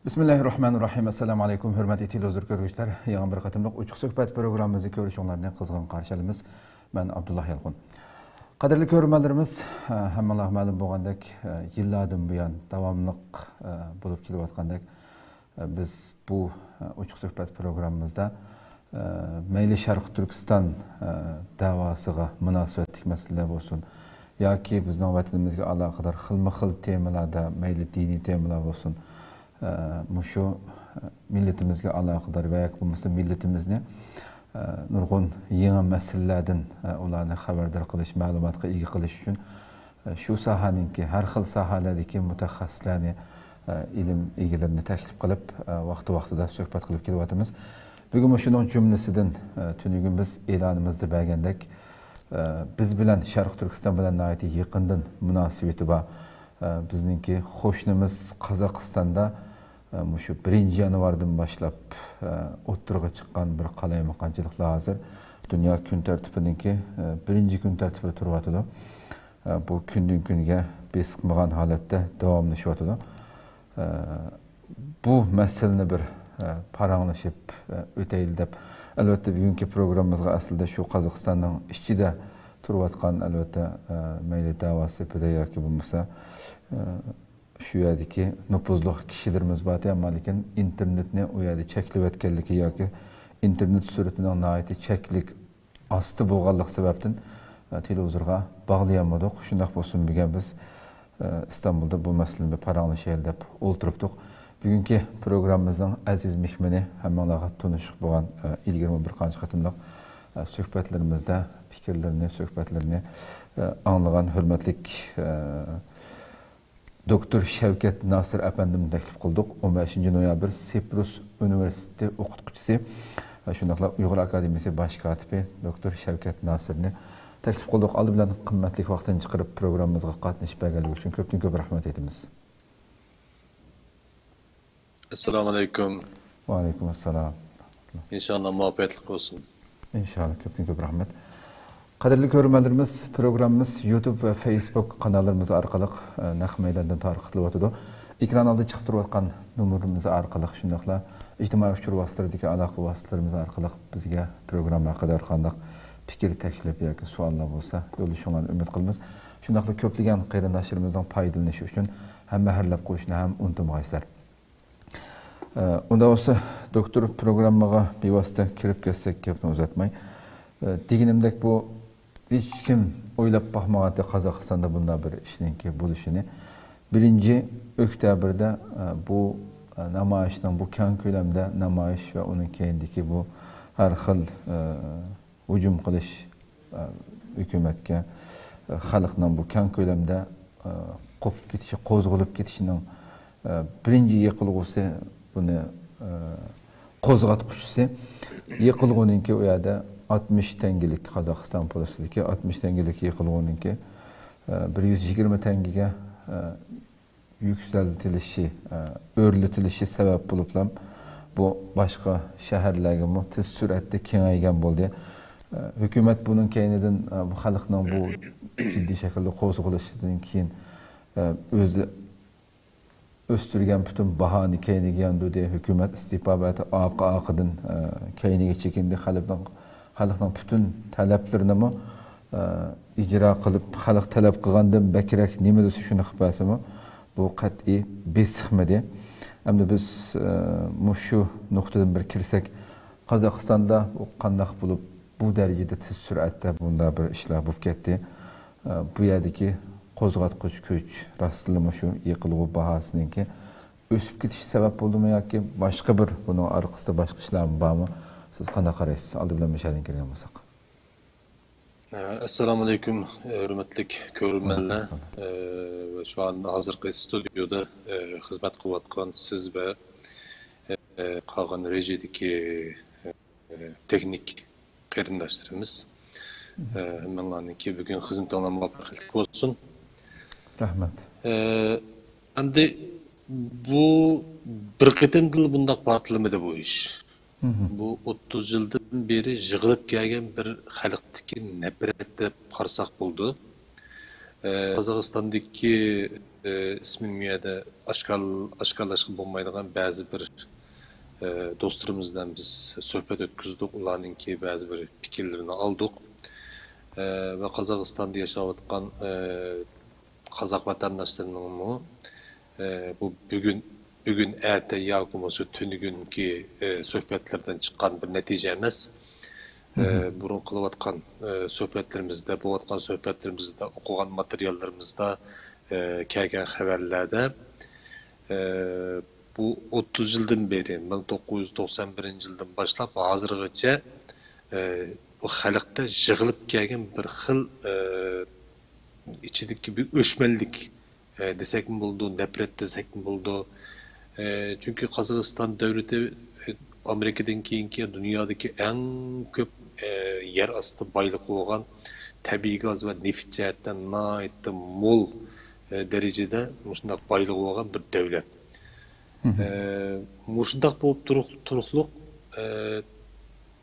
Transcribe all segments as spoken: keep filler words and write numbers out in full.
بىسمىللاھىررەھمانىررەھىم. ئەسسالامۇ ئەلەيكۇم، ھۆرمەتلىك تېلېۋىزور كۆرگۈچىلەر. يېڭى بىر قېتىملىق ئوچۇق سۆھبەت پروگراممىمىزنى كۆرۈشۈڭلارنى قىزغىن قارشى ئالىمىز. مەن ئابدۇللا يالقۇن. قەدىرلىك كۆرۈرمەنلىرىمىز، ھەممىڭلارغا مەلۇم بولغاندەك، يىللاردىن بۇيان داۋاملىق بولۇپ كېلىۋاتقاندەك، بىز بۇ ئوچۇق سۆھبەت پروگراممىمىزدا، مەيلى شەرقىي تۈركىستان دەۋاسىغا مۇناسىۋەتلىك مەسىلىلەر بولسۇن، ياكى بىزنىڭ ۋەتىنىمىزگە ئالاقىدار خىلمۇ خىل تېمىلاردا، مەيلى دىنىي تېمىلار بولسۇن، مۇشۇ مىللىتىمىزگە ئالاقىدار ۋە ياكى بولمىسا مىللىتىمىزنى نۇرغۇن يېڭى مەسىلىلەردىن ئۇلارنى خەۋەردار قىلىش، مەلۇماتقا ئىگە قىلىش ئۈچۈن شۇ ساھەنىڭكى، ھەر خىل ساھەلەردىكى مۇتەخەسسىسلەرنى، ئىلىم ئىگىلىرىنى تەكلىپ قىلىپ، ۋاقتى-ۋاقتىدا سۆھبەت قىلىپ كېلىۋاتىمىز. بۈگۈنمۇ شۇنىڭ جۈملىسىدىن، تۈنۈگۈن بىز ئېلانىمىزدا بەرگەندەك، بىز بىلەن شەرقىي تۈركىستان بىلەن ناھايىتى يېقىندىن مۇناسىۋىتى بار، بىزنىڭكى قوشنىمىز قازاقىستاندا، مۇشۇ بىرىنچى يانۋاردىن باشلاپ، ئوتتۇرىغا چىققان بىر قالايمىقانچىلىقلار ھازىر دۇنيا كۈن تەرتىپىنىڭكى، بىرىنچى كۈن تەرتىپىدە تۇرۇۋاتىدۇ. بۇ كۈندىن-كۈنگە بېسىقمىغان ھالەتتە داۋاملىشىۋاتىدۇ. بۇ مەسىلىنى بىر پاراڭلىشىپ ئۆتەيلى دەپ، ئەلۋەتتە، بۈگۈنكى پروگراممىمىزغا ئەسلىدە شۇ قازاقىستاننىڭ ئىچىدە تۇرۇۋاتقان، ئەلۋەتتە، مەيلى دەۋا سېپىدە ياكى بولمىسا، شۇ يەردىكى نوپۇزلۇق كىشىلىرىمىز بار، ئەمما لېكىن ئىنتېرنېتنى ئۇ يەردە چەكلىۋەتكەنلىكى ياكى ئىنتېرنېت سۈرئىتىنىڭ ناھايىتى چەكلىك ئاستا بولغانلىقى سەۋەبتىن، ئە، تېلېۋىزورغا باغلىيالمىدۇق. شۇنداق بولسىمۇ، بۈگۈن بىز، ئە، ئىستانبۇلدا بۇ مەسىلىنى بىر پاراڭلىشايلى دەپ ئولتۇرۇپتۇق. بۈگۈنكى پروگراممىمىزنىڭ ئەزىز مېھمىنى ھەممىڭلارغا تونۇشلۇق بولغان، ئە، ئىلگىرىمۇ بىر قانچە قېتىملىق، ئە، سۆھبەتلىرىمىزدە پىكىرلىرىنى، سۆھبەتلىرىنى، ئە، ئاڭلىغان ھۆرمەتلىك، ئە، دوكتور شەۋكەت ناسىر ئەپەندىمنى تەكلىپ قىلدۇق. ئون بەشىنچى نويابىر سىپرۇس ئۇنىۋېرسىتېتى ئوقۇتقۇچىسى، شۇنداقلا ئۇيغۇر ئاكادېمىيىسى باش كاتىپى دوكتور شەۋكەت ناسىرنى تەكلىپ قىلدۇق. ئالدى بىلەن قىممەتلىك ۋاقتىنى چىقىرىپ پروگراممىمىزغا قاتنىشىپ بەرگەنلىكى ئۈچۈن كۆپتىن كۆپ رەھمەت ئېيتىمىز. ئەسسالامۇ ئەلەيكۇم. ۋەئەلەيكۇم ئەسسالام. ئىنشاللا مۇۋەپپەقىيەتلىك بولسۇن. ئىنشاللا، كۆپتىن كۆپ رەھمەت. قەدىرلىك كۆرۈرمەنلىرىمىز، پروگراممىمىز يۇتۇب ۋە فېيسبۇك قاناللىرىمىز ئارقىلىق، ئە، نەق مەيداندىن تارقىتىلىۋاتىدۇ. ئېكران ئالدىدا چىقىپ تۇرۇۋاتقان نومۇرىمىز ئارقىلىق، شۇنداقلا ئىجتىمائىي ئۇچۇر ۋاسىتىلىرىدىكى ئالاقە ۋاسىتىلىرىمىز ئارقىلىق بىزگە پروگرامما ھەققىدە ھەر قانداق پىكىر، تەكلىپ ياكى سوئاللار بولسا يوللىشىڭلارنى ئۈمىد قىلىمىز. شۇنداقلا كۆپلىگەن قېرىنداشلىرىمىزنىڭ پايدىلىنىشى ئۈچۈن ھەممە ھەرلەپ قويۇشنى ھەم ئۇنتۇمىغايسىلەر. ئە، ئۇنداق بولسا، دوكتور، پروگراممىغا بىۋاسىتە كىرىپ كەتسەك، گەپنى ئۇزارتماي. ئە، دېگىنىمدەك، بۇ ھېچكىم ئويلاپ باقمىغانتى، قازاقىستاندا بۇنداق بىر ئىشنىڭكى بولۇشىنى. بىرىنچى ئۆكتەبىردە، ئە، بۇ، ئە، نامايىشنىڭ، بۇ كەڭ كۆلەمدە نامايىش ۋە ئۇنىڭ كەينىدىكى بۇ ھەر خىل، ئە، ھۇجۇم قىلىش، ئە، ھۆكۈمەتكە، ئە، خەلقنىڭ بۇ كەڭ كۆلەمدە، ئە، قوپۇپ كېتىشى، قوزغىلىپ كېتىشىنىڭ، ئە، بىرىنچى يېقىلغۇسى، بۇنى، ئە، قوزغاتقۇچىسى يېقىلغۇنىڭكى ئۇ يەردە ئاتمىش تەڭگىلىك، قازاقىستان پولىسىدىكى ئاتمىش تەڭگىلىك يېقىلغۇنىڭكى، ئە، بىر يۈز يىگىرمە تەڭگىگە، ئە، يۈكسەلتىلىشى، ئە، ئۆرلىتىلىشى سەۋەب بولۇپلا، بۇ باشقا شەھەرلەرگىمۇ تېز سۈرئەتتە كېڭەيگەن بولدى. ئە، ھۆكۈمەت بۇنىڭ كەينىدىن، ئە، بۇ خەلقنىڭ بۇ جىددىي شەكىلدە قوزغىلىشىدىن كېيىن، ئە، ئۆزى ئۆستۈرگەن پۈتۈن باھانى كەينىگە ياندۇردى. ھۆكۈمەت ئىستېپا بەردى، ئارقا-ئارقىدىن، ئە، كەينىگە چېكىندى. خەلقنىڭ خەلقنىڭ پۈتۈن تەلەپلىرىنىمۇ، ئە، ئىجرا قىلىپ، خەلق تەلەپ قىلغاندىن بەكرەك نېمە دېسە شۇنى قىلىپ بەرسىمۇ، بۇ قەتئىي بېسىقمىدى. ئەمدى بىز، ئە، مۇشۇ نۇقتىدىن بىر كىرسەك، قازاقىستاندا بۇ قانداق بولۇپ، بۇ دەرىجىدە تېز سۈرئەتتە بۇنداق بىر ئىشلار بولۇپ كەتتى؟ ئە، بۇ يەردىكى قوزغاتقۇچ كۈچ راستتىنلا مۇشۇ يېقىلغۇ باھاسىنىڭكى ئۆسۈپ كېتىشى سەۋەب بولدىمۇ ياكى باشقا بىر، بۇنىڭ ئارقىسىدا باشقا ئىشلارمۇ بارمۇ؟ سىز قانداق قارايسىز؟ ئالدى بىلەن مۇشۇ يەردىن كىرگەن بولساق. ئەسسالامۇ ئەلەيكۇم، ھۆرمەتلىك كۆرۈرمەنلەر، ۋە شۇ ئان ھازىرقى ستۇدىيودا، خىزمەت قىلىۋاتقان سىز ۋە، قالغان رېژىدىكى، تېخنىك قېرىنداشلىرىمىز. ئە، ھەممىڭلارنىڭكى بۈگۈن خىزمىتىڭلار مۇۋەپپەقىيەتلىك بولسۇن. رەھمەت. ئە، ئەمدى بۇ بىر قېتىمدىلا بۇنداق پارتلىمىدى بۇ ئىش. بۇ ئوتتۇز يىلدىن بېرى يىغىلىپ كەلگەن بىر خەلقتىكى نەپرەت دەپ قارىساق بولىدۇ. ئە، قازاقىستاندىكى، ئە، ئىسمىنى بۇ يەردە ئاشكار-، ئاشكارىلاشقا بولمايدىغان بەزى بىر، ئە، دوستلىرىمىز بىلەن بىز سۆھبەت ئۆتكۈزدۇق. ئۇلارنىڭكى بەزى بىر پىكىرلىرىنى ئالدۇق. ئە، ۋە قازاقىستاندا ياشاۋاتقان، ئە، قازاق ۋەتەنداشلىرىنىڭمۇ، ئە، بۇ بۈگۈن، بۈگۈن، ئەتە ياكى بولمىسا تۈنۈگۈنكى، ئە، سۆھبەتلەردىن چىققان بىر نەتىجە ئەمەس. ئە، بۇرۇن قىلىۋاتقان، ئە، سۆھبەتلىرىمىزدە، بولۇۋاتقان سۆھبەتلىرىمىزدە، ئوقۇغان ماتېرىياللىرىمىزدا، ئە، كەلگەن خەۋەرلەردە، ئە، بۇ ئوتتۇز يىلدىن بېرى، مىڭ توققۇز يۈز توقسان بىرىنچى يىلدىن باشلاپ ھازىرغىچە، ئە، بۇ خەلقتە يىغىلىپ كەلگەن بىر خىل، ئە، ئىچىدىكى بىر ئۆچمەنلىك، ئە، دېسەكمۇ بولىدۇ، نەپرەت دېسەكمۇ بولىدۇ. ئە، چۈنكى قازاقىستان دۆلىتى، ئە، ئامېرىكىدىن كېيىنكى دۇنيادىكى ئەڭ كۆپ، ئە، يەر ئاستى بايلىقى بولغان، تەبىئىي گاز ۋە نېفىت جەھەتتە ناھايىتى مول، ئە، دەرىجىدە مۇشۇنداق بايلىقى بولغان بىر دۆلەت. ئە، مۇشۇنداق بولۇپ تۇرۇق-، تۇرۇقلۇق، ئە،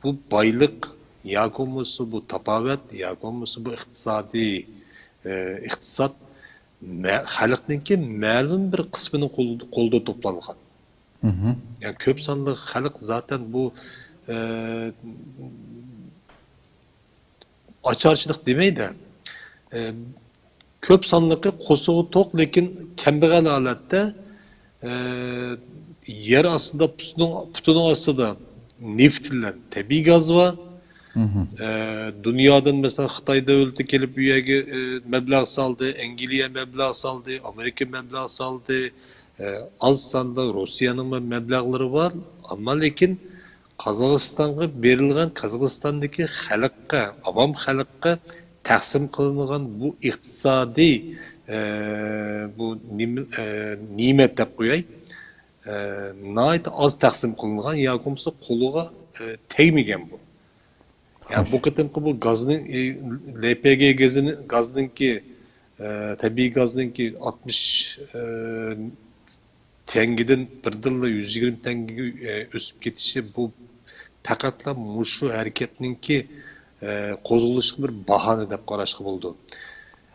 بۇ بايلىق ياكى بولمىسا بۇ تاپاۋەت، ياكى بولمىسا بۇ ئىقتىسادىي، ئە، ئىقتىساد مە-، خەلقنىڭكى مەلۇم بىر قىسمىنىڭ قول-، قولىدا توپلانغان. يەنى كۆپ سانلىق خەلق زاتەن بۇ، ئە، ئاچارچىلىق دېمەيدۇ. ئە، كۆپ سانلىقى قورسىقى توق، لېكىن كەمبەغەل ھالەتتە، ئە، يەر ئاستىدا پۇتىنىڭ، پۇتىنىڭ ئاستىدا نېفىت بىلەن تەبىئىي گاز بار. ئە، دۇنيادىن، مەسىلەن، خىتاي دۆلىتى كېلىپ بۇ يەرگە، ئە، مەبلەغ سالدى، ئەنگلىيە مەبلەغ سالدى، ئامېرىكا مەبلەغ سالدى. ئە، ئاز ساندا روسىيەنىڭمۇ مەبلەغلىرى بار. ئەمما لېكىن قازاقىستانغا بېرىلغان، قازاقىستاندىكى خەلققە، ئاۋام خەلققە تەقسىم قىلىنغان بۇ ئىقتىسادىي، ئە، بۇ نېمە-، ئە، نېمەت دەپ قوياي، ئە، ناھايىتى ئاز تەقسىم قىلىنغان ياكى بولمىسا قولىغا، ئە، تەگمىگەن بۇ. يا، بۇ قېتىمقى بۇ گازنىڭ، ئى، لې پې گې گېزىنى-، گازنىڭكى، ئى، تەبىئىي گازنىڭكى ئاتمىش، ئى، تەڭگىدىن بىردىنلا يۈز يىگىرمە تەڭگىگە، ئى، ئۆسۈپ كېتىشى، بۇ پەقەتلا مۇشۇ ھەرىكەتنىڭكى، ئى، قوزغىلىشىغا بىر باھانە دەپ قاراشقا بولىدۇ.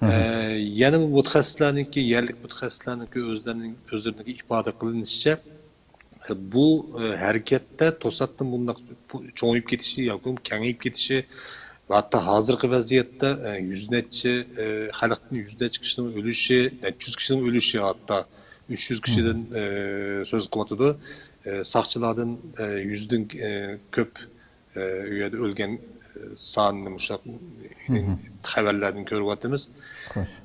ئى، يەنە بۇ مۇتەخەسسىسلەرنىڭكى، يەرلىك مۇتەخەسسىسلەرنىڭكى ئۆزلىرىنىڭ، ئۆزلىرىنىڭكى ئىپادە قىلىنىشىچە، بۇ، ئە، ھەرىكەتتە توساتتىن بۇنداق بۇ چوڭىيىپ كېتىشى ياكى كېڭىيىپ كېتىشى ۋە ھەتتا ھازىرقى ۋەزىيەتتە، ئە، يۈز نەچچە، ئە، خەلقتىن يۈز نەچچە كىشىنىڭ ئۆلۈشى، نەچچە يۈز كىشىنىڭ ئۆلۈشى، ھەتتا ئۈچ يۈز كىشىدىن، ئە، سۆز قىلىۋاتىدۇ. ئە، ساقچىلاردىن، ئە، يۈزدىن، ئە، كۆپ ئە، ئۇ يەردە ئۆلگەن، ئە، سانىنى مۇشۇنداق خەۋەرلەردىن كۆرۈۋاتىمىز.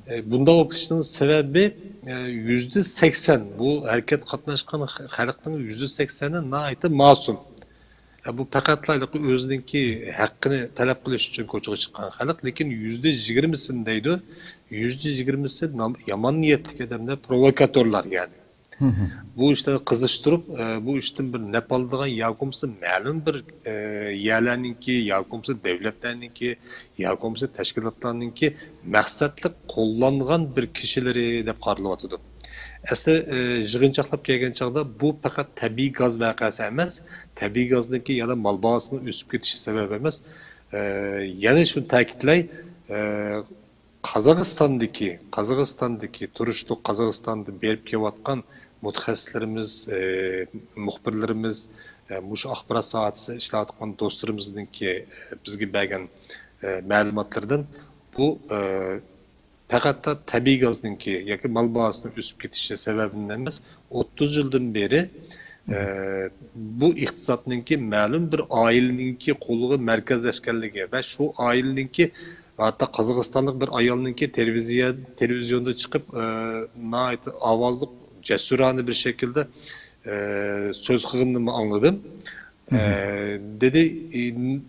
ئە، بۇنداق بولۇپ كېتىشنىڭ سەۋەبى، ئە، يۈزدە سەكسەن، بۇ ھەرىكەتكە قاتناشقان خەلقنىڭ يۈزدە سەكسەنى ناھايىتى مەسۇم. ئە، بۇ پەقەتلا ئۆزىنىڭكى ھەققىنى تەلەپ قىلىش ئۈچۈن كوچىغا چىققان خەلق، لېكىن يۈزدە يىگىرمىسىنى دەيدۇ، يۈزدە يىگىرمىسى نام-، يامان نىيەتلىك ئادەملەر، پروۋوكاتورلار يەنى. بۇ ئىشلارنى قىزىشتۇرۇپ، ئە، بۇ ئىشتىن بىر نەپ ئالىدىغان ياكى بولمىسا مەلۇم بىر، ئە، يەرلەرنىڭكى ياكى بولمىسا دۆلەتلەرنىڭكى ياكى بولمىسا تەشكىلاتلارنىڭكى مەقسەتلىك قوللانغان بىر كىشىلىرى دەپ قارىلىۋاتىدۇ. ئەسلى، ئە، يىغىنچاقلاپ كەلگەن چاغدا بۇ پەقەت تەبىئىي گاز ۋەقەسى ئەمەس، تەبىئىي گازنىڭكى يەنە مال باھاسىنىڭ ئۆسۈپ كېتىشى سەۋەب ئەمەس. ئە، يەنە شۇنى تەكىتلەي، ئە، قازاقىستاندىكى، قازاقىستاندىكى تۇرۇشلۇق، قازاقىستاندا بېرىپ كېلىۋاتقان مۇتەخەسسىسلىرىمىز، ئى، مۇخبىرلىرىمىز، ئى، مۇشۇ ئاخبارات ساھەسىدە ئىشلەۋاتقان دوستلىرىمىزنىڭكى، ئى، بىزگە بەرگەن، ئى، مەلۇماتلىرىدىن بۇ، ئى، پەقەتلا تەبىئىي گازنىڭكى ياكى مال باھاسىنىڭ ئۆسۈپ كېتىشى سەۋەبىدىن ئەمەس، ئوتتۇز يىلدىن بېرى، ئى، بۇ ئىقتىسادنىڭكى مەلۇم بىر ئائىلىنىڭكى قولىغا مەركەزلەشكەنلىكى ۋە شۇ ئائىلىنىڭكى، ھەتتا قازاقىستانلىق بىر ئايالنىڭكى تېلېۋىزىيە-، تېلېۋىزىيوندا چىقىپ، ئى، ناھايىتى ئاۋازلىق، جەسۇرانە بىر شەكىلدە، ئى، سۆز قىلغىنىنىمۇ ئاڭلىدىم. ئى، دېدى، ئى،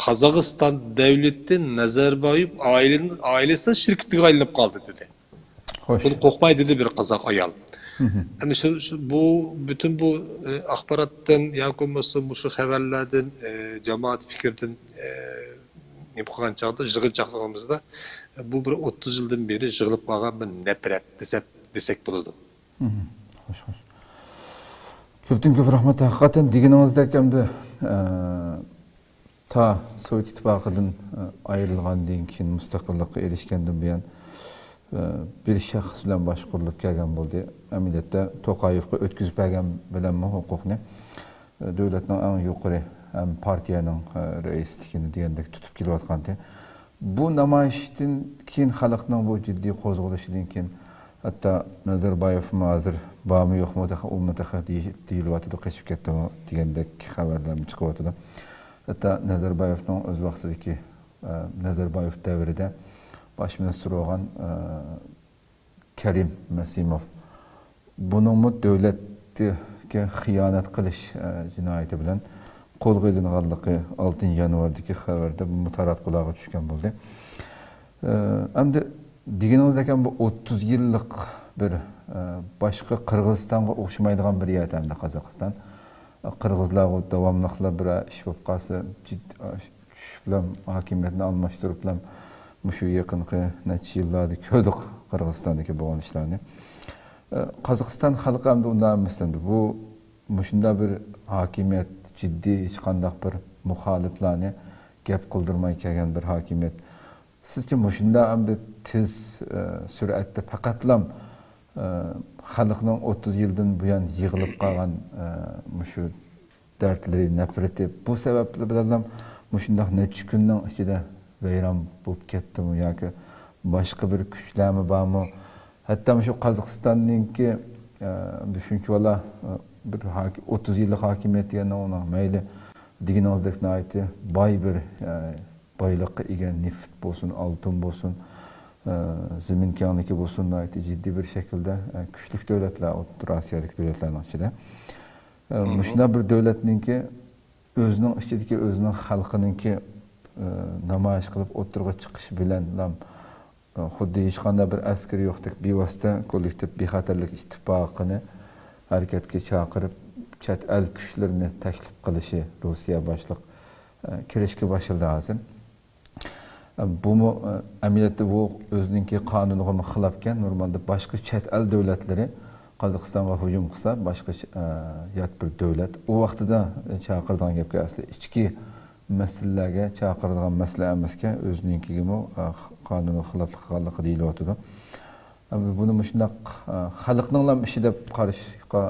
قازاقىستان دۆلىتى نەزەربايېۋ ئائىلىنىڭ، ئائىلىسىنىڭ شىركىتىگە ئايلىنىپ قالدى، دېدى. بۇنى قورقماي دېدى بىر قازاق ئايال. ئەمدى شۇ، شۇ، بۇ، پۈتۈن بۇ، ئە، ئاخباراتتىن ياكى بولمىسا مۇشۇ خەۋەرلەردىن، ئە، جامائەت پىكرىدىن، ئە، نېمە قىلغان چاغدا، يىغىن چاقلىغىنىمىزدا، بۇ بىر ئوتتۇز يىلدىن بېرى يىغىلىپ قالغان بىر نەپرەت دېسەك، دېسەك بولىدۇ. خوش، خوش. كۆپتىن كۆپ رەھمەت. ھەقىقەتەن دېگىنىڭىزدەك ئەمدى، ئە، تا سوۋېت ئىتتىپاقىدىن، ئە، ئايرىلغاندىن كېيىن، مۇستەقىللىققا ئېرىشكەندىن بۇيان، ئە، بىر شەخس بىلەن باشقۇرۇلۇپ كەلگەن بولدى. ئەمەلىيەتتە توقايېۋقا ئۆتكۈزۈپ بەرگەن بىلەنمۇ ھوقۇقنى، ئە، دۆلەتنىڭ ئەڭ يۇقىرى ھەم پارتىيەنىڭ، ئە، رەئىسلىكىنى دېگەندەك تۇتۇپ كېلىۋاتقانىدى. بۇ نامايىشتىن كېيىن خەلقنىڭ بۇ جىددىي قوزغىلىشىدىن كېيىن، ھەتتا نەزەربايېۋمۇ ھازىر بارمۇ يوقمۇ تېخى، ئۇمۇ تېخى دېيىش-، دېيىلىۋاتىدۇ، قېچىپ كەتتىمۇ دېگەندەك خەۋەرلەرمۇ چىقىۋاتىدۇ. ھەتتا نەزەربايېۋنىڭ ئۆز ۋاقتىدىكى، ئە، نەزەربايېۋ دەۋرىدە باش مىنىستىر بولغان، ئە، كەرىم مەسىموف بۇنىڭمۇ دۆلەتكە خىيانەت قىلىش، ئە، جىنايىتى بىلەن قولغا ئېلىنغانلىقى ئالتىنچى يانۋاردىكى خەۋەردە بۇمۇ تاراتقۇلارغا چۈشكەن بولدى. ئە، ئەمدى دېگىنىڭىزدەك بۇ ئوتتۇز يىللىق بىر، ئە، باشقا قىرغىزىستانغا ئوخشىمايدىغان بىر يەردە ئەمدى قازاقىستان. قىرغىزلارغا داۋاملىقلا بىر ئىش بولۇپ قالسا، جىد-، چۈشۈپلا ھاكىمىيەتنى ئالماشتۇرۇپلا مۇشۇ يېقىنقى نەچچە يىللاردا كۆردۇق قىرغىزىستاندىكى بولغان ئىشلارنى. ئە، قازاقىستان خەلقى ئەمدى ئۇنداق ئەمەس ئەمدى. بۇ مۇشۇنداق بىر ھاكىمىيەت، جىددىي ھېچقانداق بىر مۇخالىپلارنى گەپ قىلدۇرماي كەلگەن بىر ھاكىمىيەت. سىزچە مۇشۇنداق ئەمدى تېز، ئە، سۈرئەتتە پەقەتلام، ئە، خەلقنىڭ ئوتتۇز يىلدىن بۇيان يىغىلىپ قالغان، ئە، مۇشۇ دەردلىرى، نەپرىتى بۇ سەۋەب بىلەنلا مۇشۇنداق نەچچە كۈننىڭ ئىچىدە ۋەيران بولۇپ كەتتىمۇ ياكى باشقا بىر كۈچلەرمۇ بارمۇ؟ ھەتتا مۇشۇ قازاقىستاننىڭكى، ئە، شۇنچىۋالا، ئە، بىر ھاكى-، ئوتتۇز يىللىق ھاكىمىيەت دېگەننىڭ ئۇنىڭ مەيلى دېگىنىڭىزدەك ناھايىتى باي بىر، ئە، بايلىققا ئىگە، نېفىت بولسۇن، ئالتۇن بولسۇن، ئە، زېمىن كەڭلىكى بولسۇن، ناھايىتى جىددىي بىر شەكىلدە، ئە، كۈچلۈك دۆلەتلەر، ئوتتۇرا ئاسىيادىكى دۆلەتلەرنىڭ ئىچىدە. ئە، مۇشۇنداق بىر دۆلەتنىڭكى ئۆزىنىڭ ئىچىدىكى ئۆزىنىڭ خەلقىنىڭكى، ئە، نامايىش قىلىپ ئوتتۇرىغا چىقىشى بىلەنلا، ئە، خۇددى ھېچقانداق بىر ئەسكىرى يوقتەك بىۋاسىتە كوللېكتىپ بىخەتەرلىك ئىتتىپاقىنى ھەرىكەتكە چاقىرىپ، چەت ئەل كۈچلىرىنى تەكلىپ قىلىشى روسىيە باشلىق، ئە، كىرىشكە باشلىدى ھازىر. بۇمۇ، ئە، ئەمەلىيەتتە بۇ ئۆزىنىڭكى قانۇنىغىمۇ خىلاپكەن. نورمالدا باشقا چەت ئەل دۆلەتلىرى قازاقىستانغا ھۇجۇم قىلسا، باشقا چ-، ئە، يات بىر دۆلەت ئۇ ۋاقتىدا، ئە، چاقىرىدىغان گەپكە ئەسلى ئىچكى مەسىلىلەرگە چاقىرىدىغان مەسىلە ئەمەسكەن، ئۆزىنىڭكىگىمۇ، ئە، قانۇنغا خىلاپلىق قىلغانلىقى دېيىلىۋاتىدۇ. ئەمدى بۇنى مۇشۇنداق، ئە، خەلقنىڭلا ئىشى دەپ قاراشقا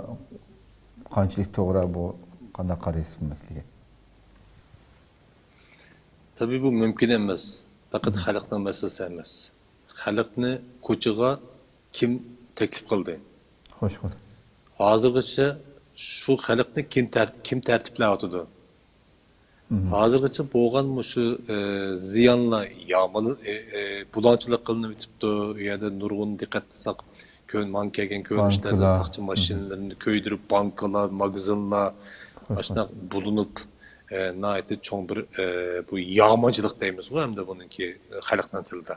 قانچىلىك توغرا، بۇ قانداق قارايسىز بۇ مەسىلىگە؟ تەبىئىي، بۇ مۇمكىن ئەمەس. پەقەت خەلقنىڭ مەسىلىسى ئەمەس. خەلقنى كوچىغا كىم تەكلىپ قىلدى؟ خوش، خوش. ھازىرغىچە شۇ خەلقنى كىم تەر-، كىم تەرتىپلەۋاتىدۇ؟ ھازىرغىچە بولغان مۇشۇ، ئە، زىيانلار، يامىنى، ئە، ئە، بۇلاڭچىلىق قىلىنىۋېتىپتۇ. ئۇ يەردە نۇرغۇن، دىققەت قىلساق، كۆن-، ماڭا كەلگەن كۆرۈنۈشلەردە بانكىلار. ساقچى ماشىنىلىرىنى كۆيدۈرۈپ، بانكىلار، ماگىزىنلار، خوش، ئاشۇنداق بۇلىنىپ، ئە، ناھايىتى چوڭ بىر، ئە، بۇ يامانچىلىق دەيمىزغۇ، ئەمدى بۇنىڭكى، ئە، خەلقنىڭ تىلىدا.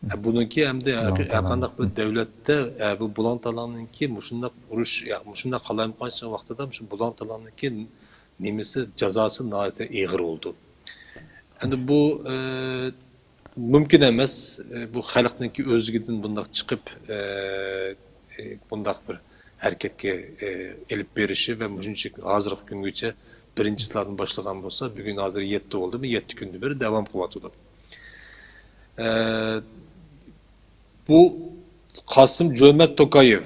ئە، بۇنىڭكى ئەمدى ھەر-، ھەرقانداق بىر دۆلەتتە، ئە، بۇ بۇلاڭ-تالاڭنىڭكى مۇشۇنداق ئۇرۇش، يا، مۇشۇنداق قالايمىقانچىلىق ۋاقتىدا مۇشۇ بۇلاڭ-تالاڭنىڭكى نېمىسى، جازاسى ناھايىتى ئېغىر بولىدۇ. ئەمدى بۇ، ئە، مۇمكىن ئەمەس، ئە، بۇ خەلقنىڭكى ئۆزلۈكىدىن بۇنداق چىقىپ، ئە، ئە، بۇنداق بىر ھەرىكەتكە، ئە، ئېلىپ بېرىشى ۋە مۇشۇنچە ھازىرقى كۈنگىچە بىرىنچى چىسلادىن باشلىغان بولسا، بۈگۈن ھازىر يەتتە بولدىمۇ، يەتتە كۈندىن بېرى داۋام قىلىۋاتىدۇ. ئە، بۇ قاسىم جۆمەرت توكايېۋ،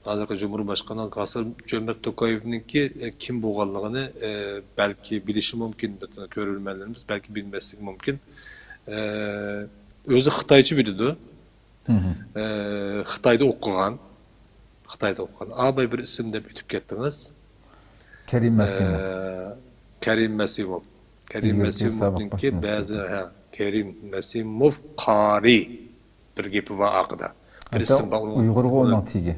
ھازىرقى جۇمھۇر باشقانى قاسىم جۆمەرت توكايېۋنىڭكى، ئە، كىم بولغانلىقىنى، ئە، بەلكى بىلىشى مۇمكىن، كۆرۈرمەنلىرىمىز بەلكى بىلمەسلىكى مۇمكىن. ئە، ئۆزى خىتايچە بىلىدۇ. ئە، خىتايدا ئوقۇغان. خىتايدا ئوقۇغان. ئاباي بىر ئىسىم دەپ ئۆتۈپ كەتتىڭىز. كەرىم مەسىموف. ئە، كەرىم مەسىموف. كەرىم مەسىموفنىڭكى بەزى، ھە، كەرىم مەسىموف قارىي. بىر گېپى بار ئارقىدا. بىر ئىسىم بار ئۇنىڭ. ئۇيغۇرغۇ ئۇنىڭ تېگى.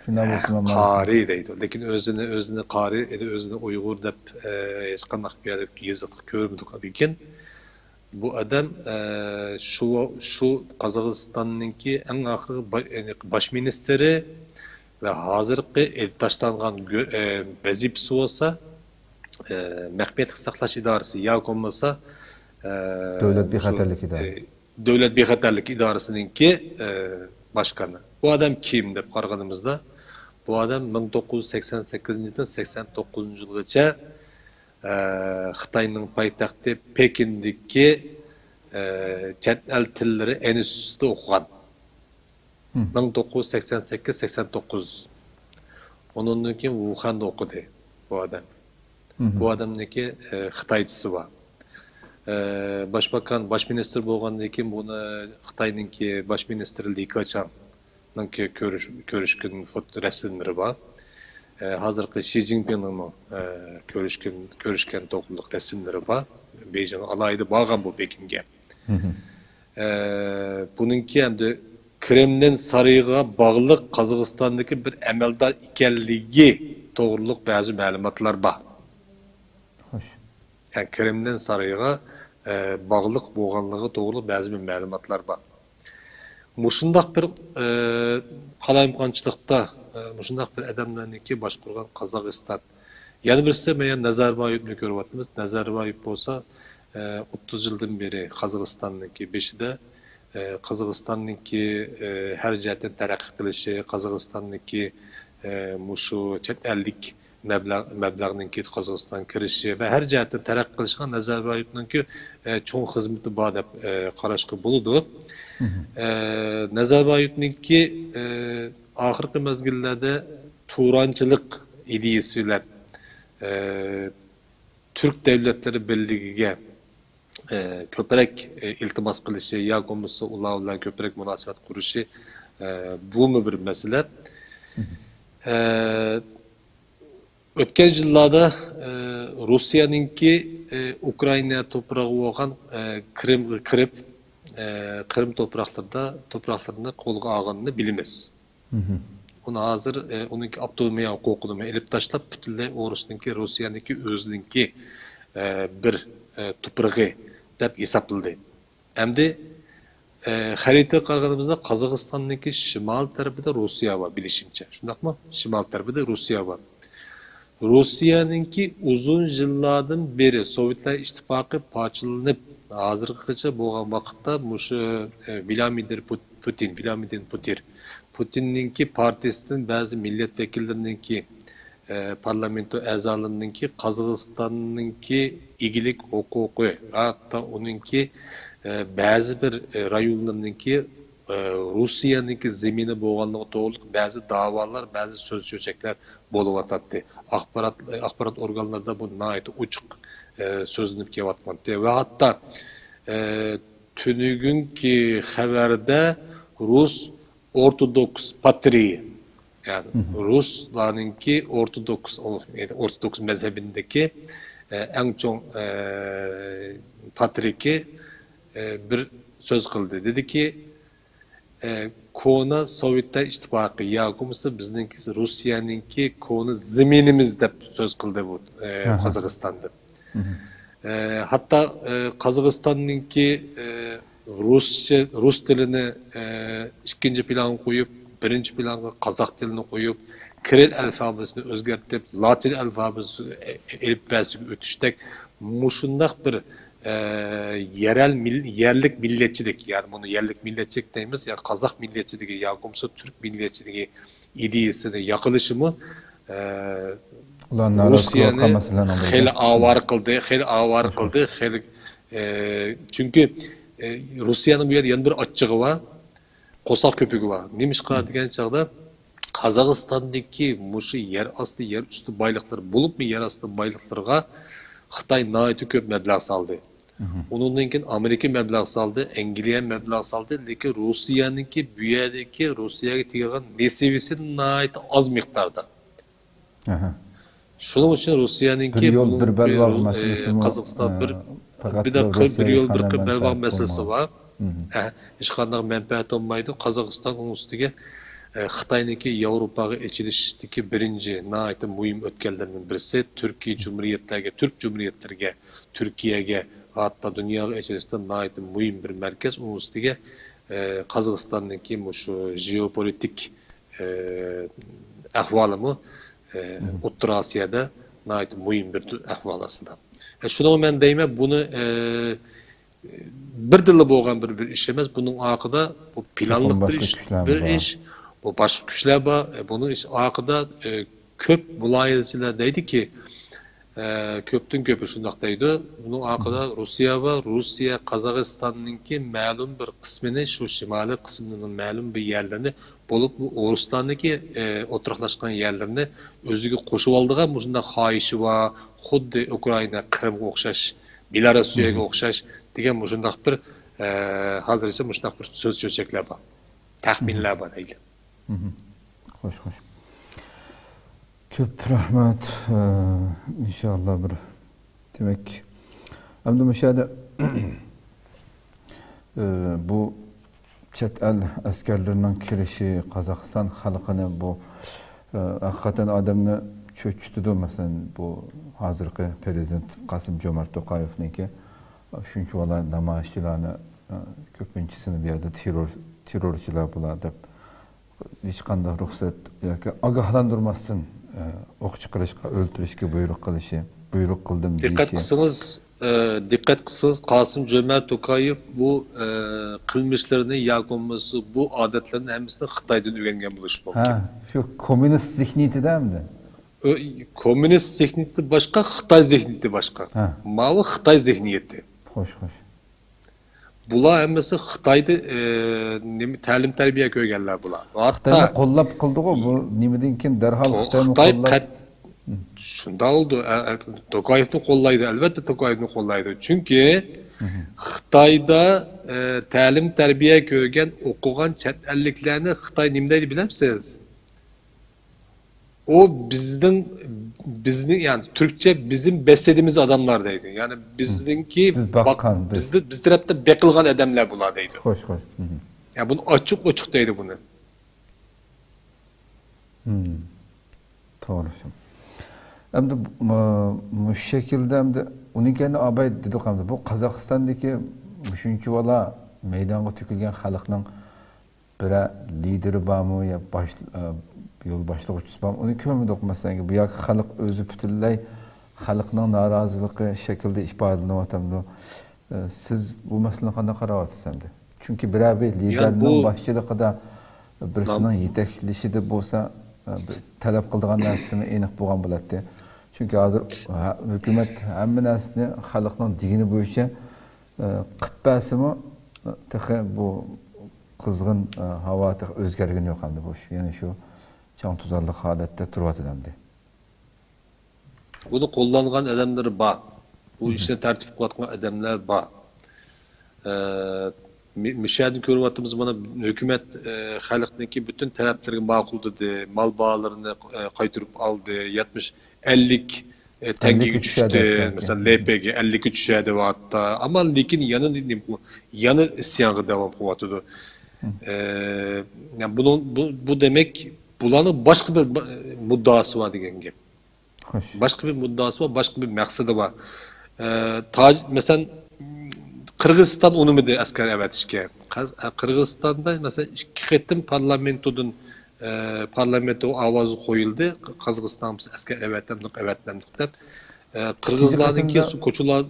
شۇنداق بولسىمۇ، قارىي دەيدۇ. لېكىن ئۆزىنى، ئۆزىنى قارىي، ئۆزىنى ئۇيغۇر دەپ، ئە، ھېچقانداق بىر يەردە يېزىقتا كۆرمىدۇق. لېكىن بۇ ئادەم، ئە، شۇ، شۇ قازاقىستاننىڭكى ئەڭ ئاخىرقى با-، يەنى باش مىنىستىرى، ۋە ھازىرقى ئېلىپ تاشلانغان گۆ-، ئە، ۋەزىپىسى بولسا، ئە، مەخپىيەتلىك ساقلاش ئىدارىسى ياكى بولمىسا، ئە، دۆلەت مۇشۇ، بىخەتەرلىك ئىدارىسى. ئە، دۆلەت بىخەتەرلىك ئىدارىسىنىڭكى، ئە، باشقانى. بۇ ئادەم كىم دەپ قارىغىنىمىزدا، بۇ ئادەم مىڭ توققۇز يۈز سەكسەن سەككىزىنچى يىلدىن سەكسەن توققۇزىنچى يىلغىچە، ئە، خىتاينىڭ پايتەختى پېكىندىكى، ئە، چەت ئەل تىللىرى ئىنستىتۇتىدا ئوقۇغان. مىڭ توققۇز يۈز سەكسەن سەككىز، سەكسەن توققۇز. ئۇنىڭدىن كېيىن ۋۇخەندە ئوقۇدى بۇ ئادەم. بۇ ئادەمنىڭكى، ئە، خىتايچىسى بار. ئە، باشباكان، باش مىنىستىر بولغاندىن كېيىن بۇنى خىتاينىڭكى باش مىنىستىرى لى كېچياڭنىڭكى كۆرۈش-، كۆرۈشكەن فوت-، رەسىملىرى بار. ئە، ھازىرقى شى جىنپىڭنىڭمۇ، ئە، كۆرۈشكەن، كۆرۈشكەن توغرۇلۇق رەسىملىرى بار. بېيجىڭغا ئالاھىدە بارغان بۇ پېكىنگە. ئە، بۇنىڭكى ئەمدى كرېملىن سارىيىغا باغلىق قازاقىستاندىكى بىر ئەمەلدار ئىكەنلىكى توغرۇلۇق بەزى مەلۇماتلار بار. خوش. يەنى كرېملىن سارىيىغا، ئە، باغلىق بولغانلىقى توغرۇلۇق بەزى بىر مەلۇماتلار بار. مۇشۇنداق بىر، ئە، قالايمىقانچىلىقتا، ئە، مۇشۇنداق بىر ئادەملەرنىڭكى باشقۇرغان قازاقىستان. يەنە بىرسى، مەن يەنە نەزەربايېۋنى كۆرۈۋاتىمىز. نەزەربايېۋ بولسا، ئە، ئوتتۇز يىلدىن بېرى قازاقىستاننىڭكى بېشىدا، ئە، قازاقىستاننىڭكى، ئە، ھەر جەھەتتىن تەرەققىي قىلىشى، قازاقىستاننىڭكى، ئە، مۇشۇ چەت ئەللىك مەبلەغ، مەبلەغنىڭكى قازاقىستانغا كىرىشى ۋە ھەر جەھەتتىن تەرەققىي قىلىشىغا نەزەربايېۋنىڭكى، ئە، چوڭ خىزمىتى بار دەپ، ئە، قاراشقا بولىدۇ. ئە، نەزەربايېۋنىڭكى، ئە، ئاخىرقى مەزگىللەردە تۇرانچىلىق ئىدىيىسى بىلەن، ئە، تۈرك دەۋلەتلىرى بىرلىكىگە، ئە، كۆپرەك، ئە، ئىلتىماس قىلىشى ياكى بولمىسا ئۇلار بىلەن كۆپرەك مۇناسىۋەت قۇرۇشى، ئە، بۇمۇ بىر مەسىلە. ئە، ئۆتكەن يىللاردا، ئە، روسىيەنىڭكى، ئە، ئۇكرائىنا توپرىقى بولغان، ئە، قىرىمغا كىرىپ، ئە، قىرىم توپراقلىرىدا، توپراقلىرىنى قولغا ئالغىنىنى بىلىمىز. ئۇنى ھازىر، ئە، ئۇنىڭكى ئاپتونومىيە ھوقۇقىنىمۇ ئېلىپ تاشلاپ، پۈتۈنلەي ئورۇسنىڭكى، روسىيەنىڭكى ئۆزىنىڭكى، ئە، بىر، ئە، توپرىقى دەپ ھېسابلىدى. ئەمدى، ئە، خەرىتىگە قارىغىنىمىزدا قازاقىستاننىڭكى شىمال تەرىپىدە روسىيە بار، بىلىشىمچە. شۇنداقمۇ؟ شىمال تەرىپىدە روسىيە بار. روسىيەنىڭكى ئۇزۇن يىللاردىن بېرى سوۋېتلار ئىتتىپاقى پارچىلىنىپ، ھازىرغىچە بولغان ۋاقىتتا مۇشۇ، ئە، ۋلامىدىر پۇت-، پۇتىن، ۋلامىدىر پۇتىر، پۇتىننىڭكى پارتىيىسىدىن بەزى مىللەت ۋەكىللىرىنىڭكى، ئە، پارلامېنتو ئەزالىرىنىڭكى قازاقىستاننىڭكى ئىگىلىك ھوقۇقى، ھەتتا ئۇنىڭكى، ئە، بەزى بىر، ئە، رايونلىرىنىڭكى، ئە، روسىيەنىڭكى زېمىنى بولغانلىقى توغرىلىق بەزى داۋالار، بەزى سۆز چۆچەكلەر بولۇۋاتاتتى. ئاخبارات، ئاخبارات ئورگانلىرىدا بۇ ناھايىتى ئوچۇق، ئە، سۆزلىنىپ كېلىۋاتقانتى. ۋە ھەتتا، ئە، تۈنۈگۈنكى خەۋەردە رۇس ئورتودوكس پاترىيى، يەنى رۇسلارنىڭكى ئورتودوكس، ئورتودوكس مەزھەبىدىكى، ئە، ئەڭ چوڭ، ئە، پاترىكى، ئە، بىر سۆز قىلدى. دېدىكى، ئە، كونا سوۋېتلار ئىتتىپاقى ياكى بولمىسا بىزنىڭكى روسىيەنىڭكى كونا زېمىنىمىز دەپ سۆز قىلدى بۇ، ئە، قازاقىستان دەپ. ئە، ھەتتا، ئە، قازاقىستاننىڭكى، ئە، رۇسچە، رۇس تىلىنى، ئە، ئىككىنچى پىلانغا قويۇپ، بىرىنچى پىلانغا قازاق تىلىنى قويۇپ، كىرىل ئەلفابېسىنى ئۆزگەرتىپ، لاتىن ئەلفابېسى، ئە، ئېلىپبەسىگە ئۆتۈشتەك مۇشۇنداق بىر، ئە، يەرەل مىل-، يەرلىك مىللەتچىلىك، يەنى بۇنى يەرلىك مىللەتچىلىك دەيمىز، يا قازاق مىللەتچىلىكى ياكى بولمىسا تۈرك مىللەتچىلىكى ئىدىيىسىنى ياقىلىشىمۇ، ئە، ئۇلار نارازى قىلىۋاتقان روسىيەنى مەسىلىلەرنىڭ بىرى. خېلى ئاۋارە قىلدى، خېلى ئاۋارە قىلدى، خېلى، ئە، چۈنكى، ئە، روسىيەنىڭ بۇ يەردە يەنە بىر ئاچچىقى بار، قورساق كۆپۈكى بار. نېمىشقا دېگەن چاغدا قازاقىستاندىكى مۇشۇ يەر ئاستى، يەر ئۈستى بايلىقلىرى، بولۇپمۇ يەر ئاستى بايلىقلىرىغا خىتاي ناھايىتى كۆپ مەبلەغ سالدى. ئۇنىڭدىن كېيىن ئامېرىكا مەبلەغ سالدى، ئەنگلىيە مەبلەغ سالدى، لېكىن روسىيەنىڭكى بۇ يەردىكى، روسىيەگە تېگىدىغان نېسىۋىسى ناھايىتى ئاز مىقداردا. شۇنىڭ ئۈچۈن روسىيەنىڭكى بىر يول، بىر بەلباغ مەسىلىسىمۇ، قازاقىستان بىر، بىر دەقىقە، بىر يول، بىر بەلباغ مەسىلىسى بار. ھېچقانداق مەنپەئەت بولمايدۇ. قازاقىستان ئۇنىڭ ئۈستىگە، ئە، خىتاينىڭكى ياۋروپاغا ئېچىلىشتىكى بىرىنچى ناھايىتى مۇھىم ئۆتكەللىرىنىڭ بىرسى، تۈركىي جۇمھۇرىيەتلەرگە، تۈرك جۇمھۇرىيەتلىرىگە، تۈركىيەگە، ھەتتا دۇنياغا ئېچىلىشتا ناھايىتى مۇھىم بىر مەركەز. ئۇنىڭ ئۈستىگە، ئە، قازاقىستاننىڭكى مۇشۇ ژېئوپولىتىك، ئە، ئەھۋالىمۇ، ئە، ئوتتۇرا ئاسىيادا ناھايىتى مۇھىم بىر ئەھۋال ئەسلىدە. ئە، شۇنىڭغا مەن دەيمەن، بۇنى، ئە، بىردىنلا بولغان بىر، بىر ئىش ئەمەس. بۇنىڭ ئارقىدا بۇ پىلانلىق بىر ئىش، بىر ئىش، بۇ باشقا كۈچلەر بار. ئە، بۇنىڭ ئىش ئارقىدا، ئە، كۆپ مۇلاھىزىچىلەر دەيدىكى، ئە، كۆپتىن كۆپى شۇنداق دەيدۇ. بۇنىڭ ئارقىدا روسىيە بار. روسىيە قازاقىستاننىڭكى مەلۇم بىر قىسمىنى، شۇ شىمالىي قىسمىنىڭ مەلۇم بىر يەرلىرىنى، بولۇپمۇ ئورۇسلارنىڭكى، ئە، ئوتتۇرىلاشقان يەرلىرىنى ئۆزىگە قوشۇۋالىدىغان مۇشۇنداق خاھىشى بار. خۇددى ئۇكرائىنا، قىرىمغا ئوخشاش، بېلاروسىيەگە ئوخشاش دېگەن مۇشۇنداق بىر، ئە، ھازىرچە مۇشۇنداق بىر سۆز چۆچەكلەر بار. تەخمىنلەر بار دەيلى. خوش، خوش. كۆپ رەھمەت. ئىنشاللا بىر دېمەك، ئەمدى مۇشۇ يەردە بۇ چەت ئەل ئەسكەرلىرىنىڭ كىرىشى قازاقىستان خەلقىنى بۇ ھەقىقەتەن ئادەمنى چۆچۈتىدۇ. مەسىلەن، بۇ ھازىرقى پرېزىدېنت قاسىم جومارت توقايېۋنىڭكى شۇنچىۋالا نامايىشچىلارنى، كۆپىنچىسىنى بۇ يەردە تېررور، تېررورچىلار بۇلار دەپ ھېچقانداق رۇخسەت ياكى ئاگاھلاندۇرماستىن، ئە، ئوق چىقىرىشقا، ئۆلتۈرۈشكە بۇيرۇق قىلىشى، بۇيرۇق قىلدىم دېيىشى. دىققەت قىلسىڭىز، ئە، دىققەت قىلسىڭىز، قاسىم جۆمەرت توكايېۋ بۇ، ئە، قىلمىشلىرىنى ياكى بولمىسا بۇ ئادەتلىرىنى ھەممىسىنى خىتايدىن ئۆگەنگەن بولۇشى مۇمكىن. ھە، شۇ كوممۇنىست زېھنىيىتىدە ئەمدى. كوممۇنىست زېھنىيىتى باشقا، خىتاي زېھنىيىتى باشقا. ھە. ماۋۇ خىتاي زېھنىيىتى. خوش، خوش. بۇلار ھەممىسى خىتايدا، ئى، نېمە، تەلىم-تەربىيە كۆرگەنلەر بۇلار. ھەتتا خىتاينى قوللاپ قىلدىغۇ بۇ نېمىدىن كېيىن دەرھال خىتاينى قوللاپ. شۇنداق بولدى. توكايېۋنى قوللايدۇ، ئەلۋەتتە توكايېۋنى قوللايدۇ. چۈنكى خىتايدا، ئى، تەلىم-تەربىيە كۆرگەن، ئوقۇغان چەت ئەللىكلەرنى خىتاي نېمە دەيدۇ بىلەمسىز؟ ئۇ بىزنىڭ، بىزنىڭ، يەنى تۈركچە بىزىم بەسلىدىمىز ئاداملار دەيدۇ. يەنى بىزنىڭكى، بىز باققان، بىز، بىز تەرەپتە بېقىلغان ئادەملەر بۇلار دەيدۇ. خوش، خوش. يەنى بۇنى ئاچچىق ئوچۇق دەيدۇ بۇنى. توغرا. ئەمدى مۇشۇ شەكىلدە ئەمدى ئۇنىڭ كەينىدە ئاباي دېدۇق ئەمدى بۇ قازاقىستاندىكى مۇشۇنچىۋالا مەيدانغا تۆكۈلگەن خەلقنىڭ بىرەر لىدېرى بارمۇ يا باش، يول باشلىغۇچىسى بارمۇ؟ ئۇنى كۆرمىدۇق مەسىلەن. بۇ ياكى خەلق ئۆزى پۈتۈنلەي خەلقنىڭ نارازىلىقى شەكلىدە ئىپادىلىنىۋاتامدۇ؟ سىز بۇ مەسىلىنى قانداق قاراۋاتىسىز ئەمدى؟ چۈنكى بىرەر بىر لىدېرنىڭ باشچىلىقىدا، بىرسىنىڭ يېتەكلىشىدە بولسا، بىر تەلەپ قىلىدىغان نەرسىمۇ ئېنىق بولغان بولاتتى. چۈنكى ھازىر ھە-، ھۆكۈمەت ھەممە نەرسىنى خەلقنىڭ دېگىنى بويىچە قىلىپ بەرسىمۇ، تېخى بۇ قىزغىن، ئە، ھاۋا تېخى ئۆزگەرگىنى يوق ئەمدى بۇ ئىش. يەنە شۇ چاڭ-توزانلىق ھالەتتە تۇرۇۋاتىدۇ ئەمدى. بۇنى قوللانغان ئادەملىرى بار. بۇ ئىشنى تەرتىپ قىلىۋاتقان ئادەملەر بار. ئە، مۇ-، مۇشۇ يەردىن كۆرۈۋاتىمىز، مانا ھۆكۈمەت، ئە، خەلقنىڭكى پۈتۈن تەلەپلىرىگە ماقۇل دېدى، مال باھالىرىنى، ئە، قايتۇرۇپ ئالدى، يەتمىش، ئەللىك، ئە، تەڭگىگە چۈشتى. مەسىلەن، لېپېگە ئەللىككە چۈشەر دەۋاتتا. ئەمما لېكىن يەنە نېمە قىلىۋاتىدۇ؟ يەنە ئىسيانغا داۋام قىلىۋاتىدۇ. ئە، بۇنىڭ، بۇ، بۇ دېمەك، بۇلارنىڭ باشقا بىر مۇددىئاسى بار دېگەن گەپ. خوش. باشقا بىر مۇددىئاسى بار، باشقا بىر مەقسىتى بار. ئە، تاج-، مەسىلەن، قىرغىزىستان ئۇنىمىدى ئەسكەر ئەۋەتىشكە. قىرغىزىستاندا، مەسىلەن، ئىككى قېتىم پارلامېنتودىن، ئە، پارلامېنتو ئاۋازى قويۇلدى. قازاقىستان بىز ئەسكەر ئەۋەتەمدۇق، ئەۋەتمەمدۇق دەپ. ئە، قىرغىزلارنىڭكى كوچىلار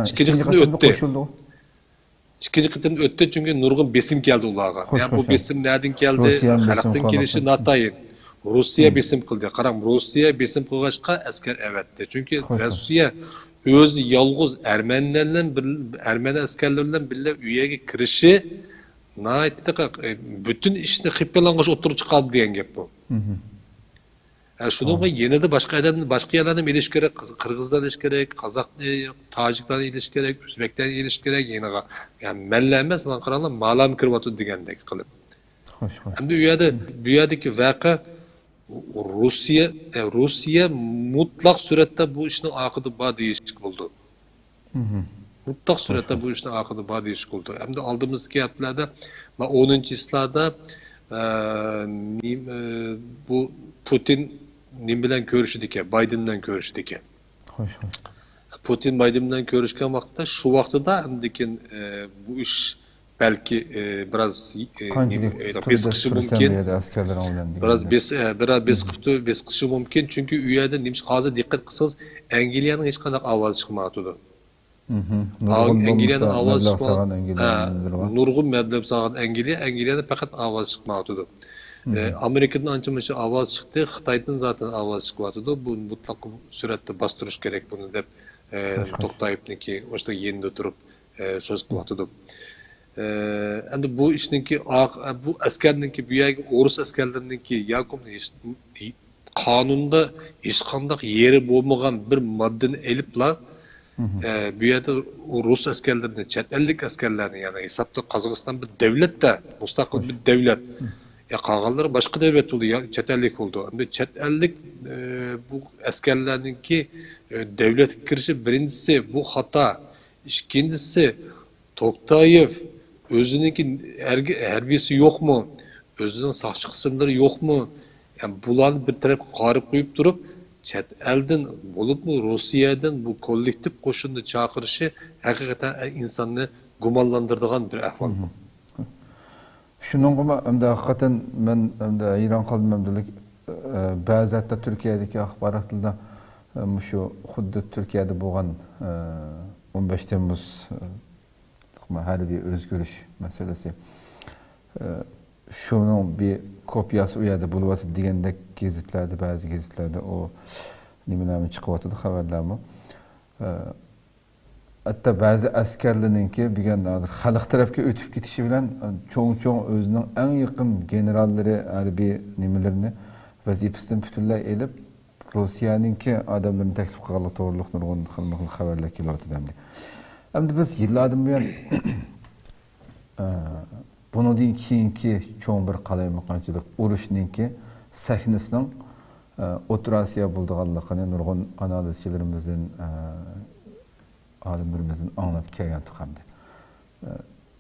ئىككىنچى قېتىم ئۆتتى. ئىككىنچى قېتىم ئۆتتى، چۈنكى نۇرغۇن بېسىم كەلدى ئۇلارغا. يا بۇ بېسىم نەدىن كەلدى؟ خەلقتىن كېلىشى ناتايىن. روسىيە بېسىم قىلدى. قاراڭ، روسىيە بېسىم قىلغاچقا ئەسكەر ئەۋەتتى. چۈنكى روسىيە ئۆزى يالغۇز ئەرمەنلەر بىلەن بىر، ئەرمەن ئەسكەرلىرى بىلەن بىللە ئۇ يەرگە كىرىشى ناھايىتى دىققەت، پۈتۈن ئىشنى خىپىلانغۇچ ئوتتۇرىغا چىقاردى دېگەن گەپ بۇ. ھە، شۇنىڭغا يەنىدە باشقا ئادەم، باشقا يەرلەرنى ئېلىش كېرەك، قىرغىزلارنى ئېلىش كېرەك، قازاقنى، تاجىكلارنى ئېلىش كېرەك، ئۆزبەكلەرنى ئېلىش كېرەك يېنىغا. يەنى مەنلا ئەمەس، ماڭا قاراڭلار، مالام كىرىۋاتىدۇ دېگەندەك قىلىپ. خوش، خوش. ئەمدى ئۇ يەردە، بۇ يەردىكى ۋەقە روسىيە، ئە، روسىيە مۇتلەق سۈرەتتە بۇ ئىشنىڭ ئارقىدا بار دېيىشكە بولىدۇ. مۇتلەق سۈرەتتە بۇ ئىشنىڭ ئارقىدا بار دېيىشكە بولىدۇ. ئەمدى ئالدىمىزدىكى ھەپتىلەردە، مانا ئونىنچى چىسلادا، ئە، نېمە، بۇ پۇتىن نېمە بىلەن كۆرۈشىدىكەن؟ بايدېن بىلەن كۆرۈشىدىكەن. خوش، خوش. پۇتىن بايدېن بىلەن كۆرۈشكەن ۋاقتىدا، شۇ ۋاقتىدا ئەمدىكىن، ئە، بۇ ئىش بەلكى، ئى، بىراز، ئى، قانچىلىك نېمە، ئى، تۈردە بېسىقىشى تۇرىسەن مۇمكىن. بۇ يەردە ئەسكەرلىرىڭ بىلەن دېگەندە. بىراز بېس-، ئە، بىراز بېسىقىپ تۇ-، بېسىقىشى مۇمكىن. چۈنكى ئۇ يەردە نېمىشقا ھازىر دىققەت قىلسىڭىز، ئەنگلىيەنىڭ ھېچقانداق ئاۋازى چىقمايۋاتىدۇ. مھم. ئا-، نۇرغۇن ئەنگلىيەنىڭ بولمىسا ئاۋازى مەبلەغ چىقماي-، سالغان ئەنگلىيە ھە، نېمىلىرى بار. نۇرغۇن مەبلەغ سالغان ئەنگلىيە، ئەنگلىيەدە پەقەت ئاۋازى چىقمايۋاتىدۇ. ئە، مھم. ئامېرىكىدىن ئانچە مۇنچە ئاۋاز چىقتى، خىتايدىن زاتەن ئاۋاز چىقىۋاتىدۇ. بۇ مۇتلەق سۈرئەتتە باستۇرۇش كېرەك بۇنى دەپ، ئە، خوش، خوش. توقتايېۋنىڭكى ئوشۇ يېنىدا تۇرۇپ، ئە، سۆز قىلىۋاتىدۇ. ئە، ئەمدى بۇ ئىشنىڭكى ئاق-، بۇ ئەسكەرنىڭكى، بۇ يەرگە ئورۇس ئەسكەرلىرىنىڭكى ياكى قانۇندا ھېچقانداق يېرى بولمىغان بىر ماددىنى ئېلىپلا، ئە، بۇ يەردە ئۇ رۇس ئەسكەرلىرىنى، چەت ئەللىك ئەسكەرلەرنى، يەنى ھېسابتا قازاقىستان بىر دەۋلەت-دە، مۇستەقىل بىر دەۋلەت. يا قالغانلىرى باشقا دەۋلەت بولىدۇ، يا چەت ئەللىك بولىدۇ. ئەمدى چەت ئەللىك، ئە، بۇ ئەسكەرلەرنىڭكى، ئە، دەۋلەتكە كىرىشى، بىرىنچىسى، بۇ خاتا. ئىككىنچىسى، توقتايېف ئۆزىنىڭكى ھەرگە-، ھەربىيسى يوقمۇ؟ ئۆزىنىڭ ساقچى قىسىملىرى يوقمۇ؟ يەنى بۇلارنى بىر تەرەپكە قايرىپ قويۇپ تۇرۇپ، چەت ئەلدىن، بولۇپمۇ روسىيەدىن بۇ كوللېكتىپ قوشۇننى چاقىرىشى ھەقىقەتەن ئىنساننى گۇمانلاندۇرىدىغان بىر ئەھۋال بۇ. شۇنىڭغىمۇ ئەمدى ھەقىقەتەن مەن ئەمدى ھەيران قالدىم ئەمدىلىك، ئە، بەزى ھەتتا تۈركىيەدىكى ئاخباراتلاردا، ئە، مۇشۇ خۇددى تۈركىيەدە بولغان، ئە، ئون بەش تەممۇز، ئە، ھەربىي ئۆزگىرىش مەسىلىسى، ئە، شۇنىڭ بىر كوپىياسى ئۇ يەردە بولۇۋاتىدۇ دېگەندەك گېزىتلەردە، بەزى گېزىتلەردە ئۇ نېمىلەرمۇ چىقىۋاتىدۇ، خەۋەرلەرمۇ. ئە، ھەتتا بەزى ئەسكەرلەرنىڭكى بۈگۈن ھازىر خەلق تەرەپكە ئۆتۈپ كېتىشى بىلەن، چوڭ-چوڭ ئۆزىنىڭ ئەڭ يېقىن گېنېراللىرى، ھەربىي نېمىلىرىنى ۋەزىپىسىدىن پۈتۈنلەي ئېلىپ، روسىيەنىڭكى ئادەملىرىنى تەكلىپ قىلغانلىقى توغرۇلۇق نۇرغۇن خىلمۇ خىل خەۋەرلەر كېلىۋاتىدۇ ئەمدى. ئەمدى بىز يىللاردىن بۇيان، ئە، بۇنىڭدىن كېيىنكى چوڭ بىر قالايمىقانچىلىق ئۇرۇشنىڭكى سەھنىسىنىڭ، ئە، ئوتتۇرا ئاسىيا بولىدىغانلىقىنى نۇرغۇن ئانالىزچىلىرىمىزدىن، ئە، ئالىملىرىمىزدىن ئاڭلاپ كەلگەنتۇق ئەمدى. ئە،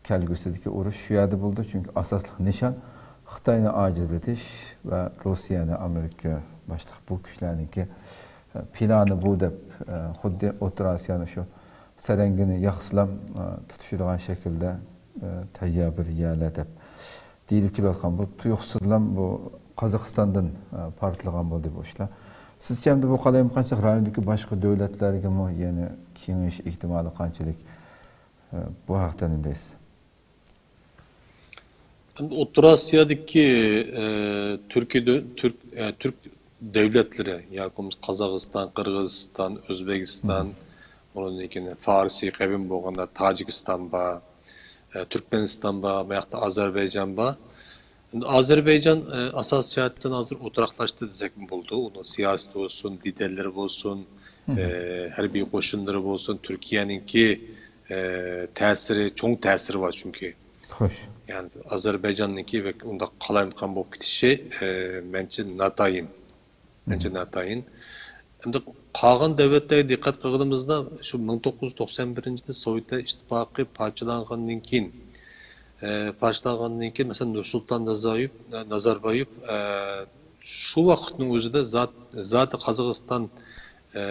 كەلگۈسىدىكى ئۇرۇش شۇ يەردە بولىدۇ، چۈنكى ئاساسلىق نىشان خىتاينى ئاجىزلىتىش ۋە روسىيەنى ئامېرىكا باشلىق بۇ كۈچلەرنىڭكى، ئە، پىلانى بۇ دەپ، ئە، خۇددى ئوتتۇرا ئاسىيانى شۇ سەرەڭگىنى ياقسىلام، ئە، تۇتۇشىدىغان شەكىلدە، ئە، تەييار بىر يەرلەر دەپ دېيىلىپ كېلىۋاتقان بۇ تۇيۇقسىزلام بۇ قازاقىستاندىن، ئە، پارتلىغان بولدى بۇ ئىشلار. سىزچە ئەمدى بۇ قالايمىقانچىلىق رايوندىكى باشقا دۆلەتلەرگىمۇ يەنە كېڭىيىش ئېھتىمالى قانچىلىك؟ ئە، بۇ ھەقتە نېمە دەيسىز؟ ئەمدى ئوتتۇرا ئاسىيادىكى، ئە، تۈركىي دۆ-، تۈرك، ئە، تۈرك دۆلەتلىرى، ياكى بولمىسا قازاقىستان، قىرغىزىستان، ئۆزبېكىستان، ئۇنىڭدىن كېيىن فارسىي قەۋم بولغاندا تاجىكىستان بار، ئە، تۈركمەنىستان بار، بۇ ياقتا ئازەربەيجان بار. ئەمدى ئازەربەيجان، ئە، ئاساسىي جەھەتتىن ھازىر ئولتۇراقلاشتى دېسەكمۇ بولىدۇ. ئۇنىڭ سىياسىتى بولسۇن، لىدېرلىرى بولسۇن، ئە، ھەربىي قوشۇنلىرى بولسۇن، تۈركىيەنىڭكى، ئە، تەسىرى، چوڭ تەسىرى بار چۈنكى. خوش. يەنى ئازەربەيجاننىڭكى بەك ئۇنداق قالايمىقان بولۇپ كېتىشى، ئە، مەنچە ناتايىن. مەنچە ناتايىن. ئەمدى قالغان دۆلەتلەرگە دىققەت قىلغىنىمىزدا، شۇ مىڭ توققۇز يۈز توقسان بىرىنچى يىلى سوۋېتلار ئىتتىپاقى پارچىلانغاندىن كېيىن، ئە، پارچىلانغاندىن كېيىن، مەسىلەن، نۇرسۇلتان نازايېۋ، نازاربايېۋ، ئە، شۇ ۋاقىتنىڭ ئۆزىدە زات-، زاتى قازاقىستان، ئە،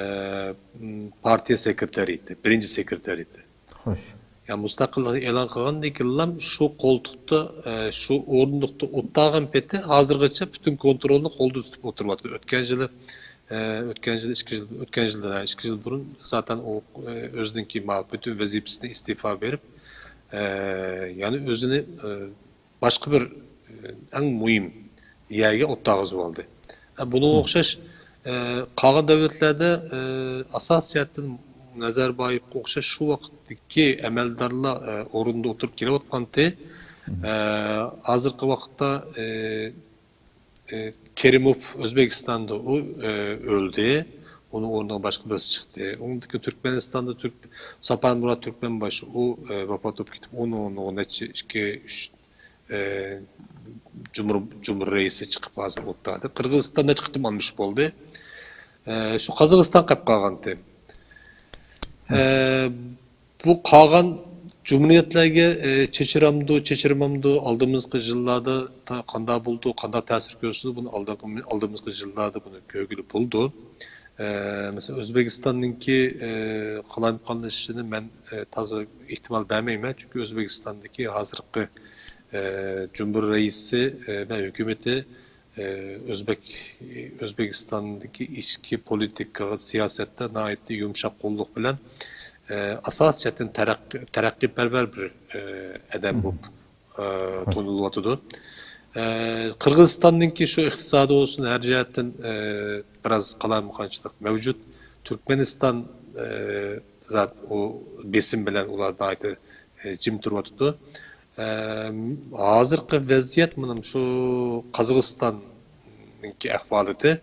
پارتىيە سېكرېتارى ئىدى، بىرىنچى سېكرېتار ئىدى. خوش. يا مۇستەقىللىقنى ئېلان قىلغاندىن كېيىنلا شۇ قولتۇقتا، ئە، شۇ ئورۇندۇقتا ئولتۇرغان پېتى ھازىرغىچە پۈتۈن كونترولنى قولدا تۇتۇپ ئولتۇرۇۋاتىدۇ. ئۆتكەن يىلى، ئە، ئۆتكەن يىل، ئىككى يىل، ئۆتكەن يىلدا، ئىككى يىل بۇرۇن زاتەن ئۇ، ئە، ئۆزىنىڭكى ما-، پۈتۈن ۋەزىپىسىدىن ئىستېفا بېرىپ، ئە، يەنى ئۆزىنى، ئە، باشقا بىر، ئە، ئەڭ مۇھىم يەرگە ئولتۇرغۇزۇۋالدى. ئە، بۇنىڭغا ئوخشاش، ئە، قالغان دۆلەتلەردە، ئە، ئاساسىي جەھەتتىن نازاربايېۋقا ئوخشاش شۇ ۋاقىتتىكى ئەمەلدارلار، ئە، ئورنىدا ئولتۇرۇپ كېلىۋاتقانتى. ئە، ھازىرقى ۋاقىتتا، ئە، ئە، كېرىموف ئۆزبېكىستاندا ئۇ، ئە، ئۆلدى. ئۇنىڭ ئورنىغا باشقا بىرسى چىقتى. ئۇنىڭدىن كېيىن تۈركمەنىستاندا تۈرك-، ساپارمۇرات تۈركمەنباش ئۇ، ئە، ۋاپات بولۇپ كېتىپ، ئۇنىڭ ئورنىغا نەچچە ئىككى، ئۈچ ئە، جۇمھۇر-، جۇمھۇر رەئىسى چىقىپ ھازىر ئولتۇردى. قىرغىزىستان نەچچە قېتىم ئالمىشىپ بولدى. ئە، شۇ قازاقىستان قېلىپ قالغانتى. ئە، بۇ قالغان جۇمھۇرىيەتلەرگە، ئە، چېچىرامدۇ، چېچىرمامدۇ، ئالدىمىزقى يىللاردا تا-، قانداق بولىدۇ، قانداق تەسىر كۆرسىتىدۇ، بۇنى ئالدىنقى، ئالدىمىزقى يىللاردا بۇنى كۆرگىلى بولىدۇ. ئە، مەسىلەن، ئۆزبېكىستاننىڭكى، ئە، قالايمىقانلىشىشىنى مەن، ئە، تازا ئېھتىمال بەرمەيمەن، چۈنكى ئۆزبېكىستاندىكى ھازىرقى، ئە، جۇمھۇر رەئىسى، ئە، ۋە ھۆكۈمىتى، ئە، ئۆزبېك-، ئۆزبېكىستاندىكى ئىچكى پولىتىكا، سىياسەتتە ناھايىتى يۇمشاق قوللۇق بىلەن، ئە، ئاساسىي جەھەتتىن تەرەققىي-، تەرەققىيپەرۋەر بىر، ئە، ئادەم بولۇپ ئە، تونۇلۇۋاتىدۇ. ئە، قىرغىزىستاننىڭكى شۇ ئىقتىسادى بولسۇن، ھەر جەھەتتىن، ئە، بىراز قالايمىقانچىلىق مەۋجۇت. تۈركمەنىستان، ئە، زات ئۇ بېسىم بىلەن ئۇلار ناھايىتى، ئە، جىم تۇرۇۋاتىدۇ. ئە، ھازىرقى ۋەزىيەت مانا شۇ قازاقىستان ئەھۋالىتى.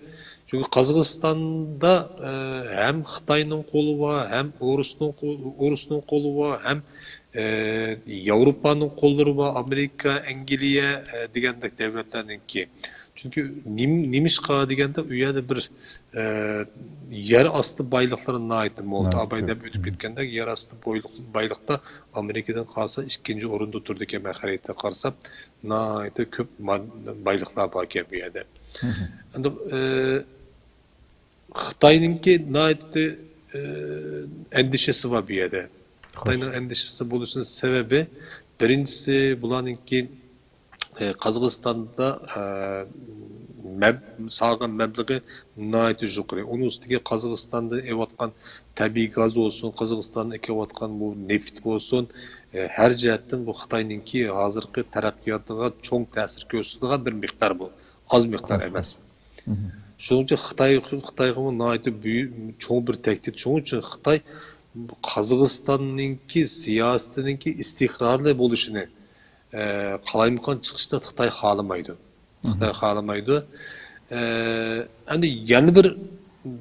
چۈنكى قازاقىستاندا، ئە، ھەم خىتاينىڭ قولى بار، ھەم ئورۇسنىڭ قول-، ئورۇسنىڭ قولى بار، ھەم، ئە، ياۋروپانىڭ قوللىرى بار، ئامېرىكا، ئەنگلىيە، ئە، دېگەندەك دۆلەتلەرنىڭكى. چۈنكى نېم-، نېمىشقا دېگەندە، ئۇ يەردە بىر، ئە، يەر ئاستى بايلىقلىرى ناھايىتى مول. ئاباي دەپ ئۆتۈپ كەتكەندەك، يەر ئاستى بايلىق-، بايلىقتا ئامېرىكىدىن قالسا ئىككىنچى ئورۇندا تۇرىدىكەن، مەن خەرىتىگە قارىسام. ناھايىتى كۆپ ماد-، بايلىقلار باركەن بۇ يەردە. ئەمدى، ئى، خىتاينىڭكى ناھايىتى، ئى، ئەندىشىسى بار بۇ يەردە. خىتاينىڭ ئەندىشىسى بولۇشىنىڭ سەۋەبى، بىرىنچىسى، بۇلارنىڭكى، ئى، قازاقىستاندا، ئى، مەب-، سالغان مەبلىغى ناھايىتى يۇقىرى. ئۇنىڭ ئۈستىگە قازاقىستاندىن ئېلىۋاتقان تەبىئىي گاز بولسۇن، قازاقىستاندىن ئەكېلىۋاتقان بۇ نېفىت بولسۇن، ئى، ھەر جەھەتتىن بۇ خىتاينىڭكى ھازىرقى تەرەققىياتىغا چوڭ تەسىر كۆرسىتىدىغان بىر مىقدار بۇ. ئاز مىقدار ئەمەس. شۇنىڭ ئۈچۈن خىتاي، خىتايغىمۇ ناھايىتى بۈيۈك، چوڭ بىر تەھدىت. شۇنىڭ ئۈچۈن خىتاي قازاقىستاننىڭكى سىياسىتىنىڭكى ئىستىقرارلىق بولۇشىنى، ئە، قالايمىقان چىقىشتا خىتاي خالىمايدۇ. خىتاي خالىمايدۇ. ئە، ئەمدى يەنە بىر،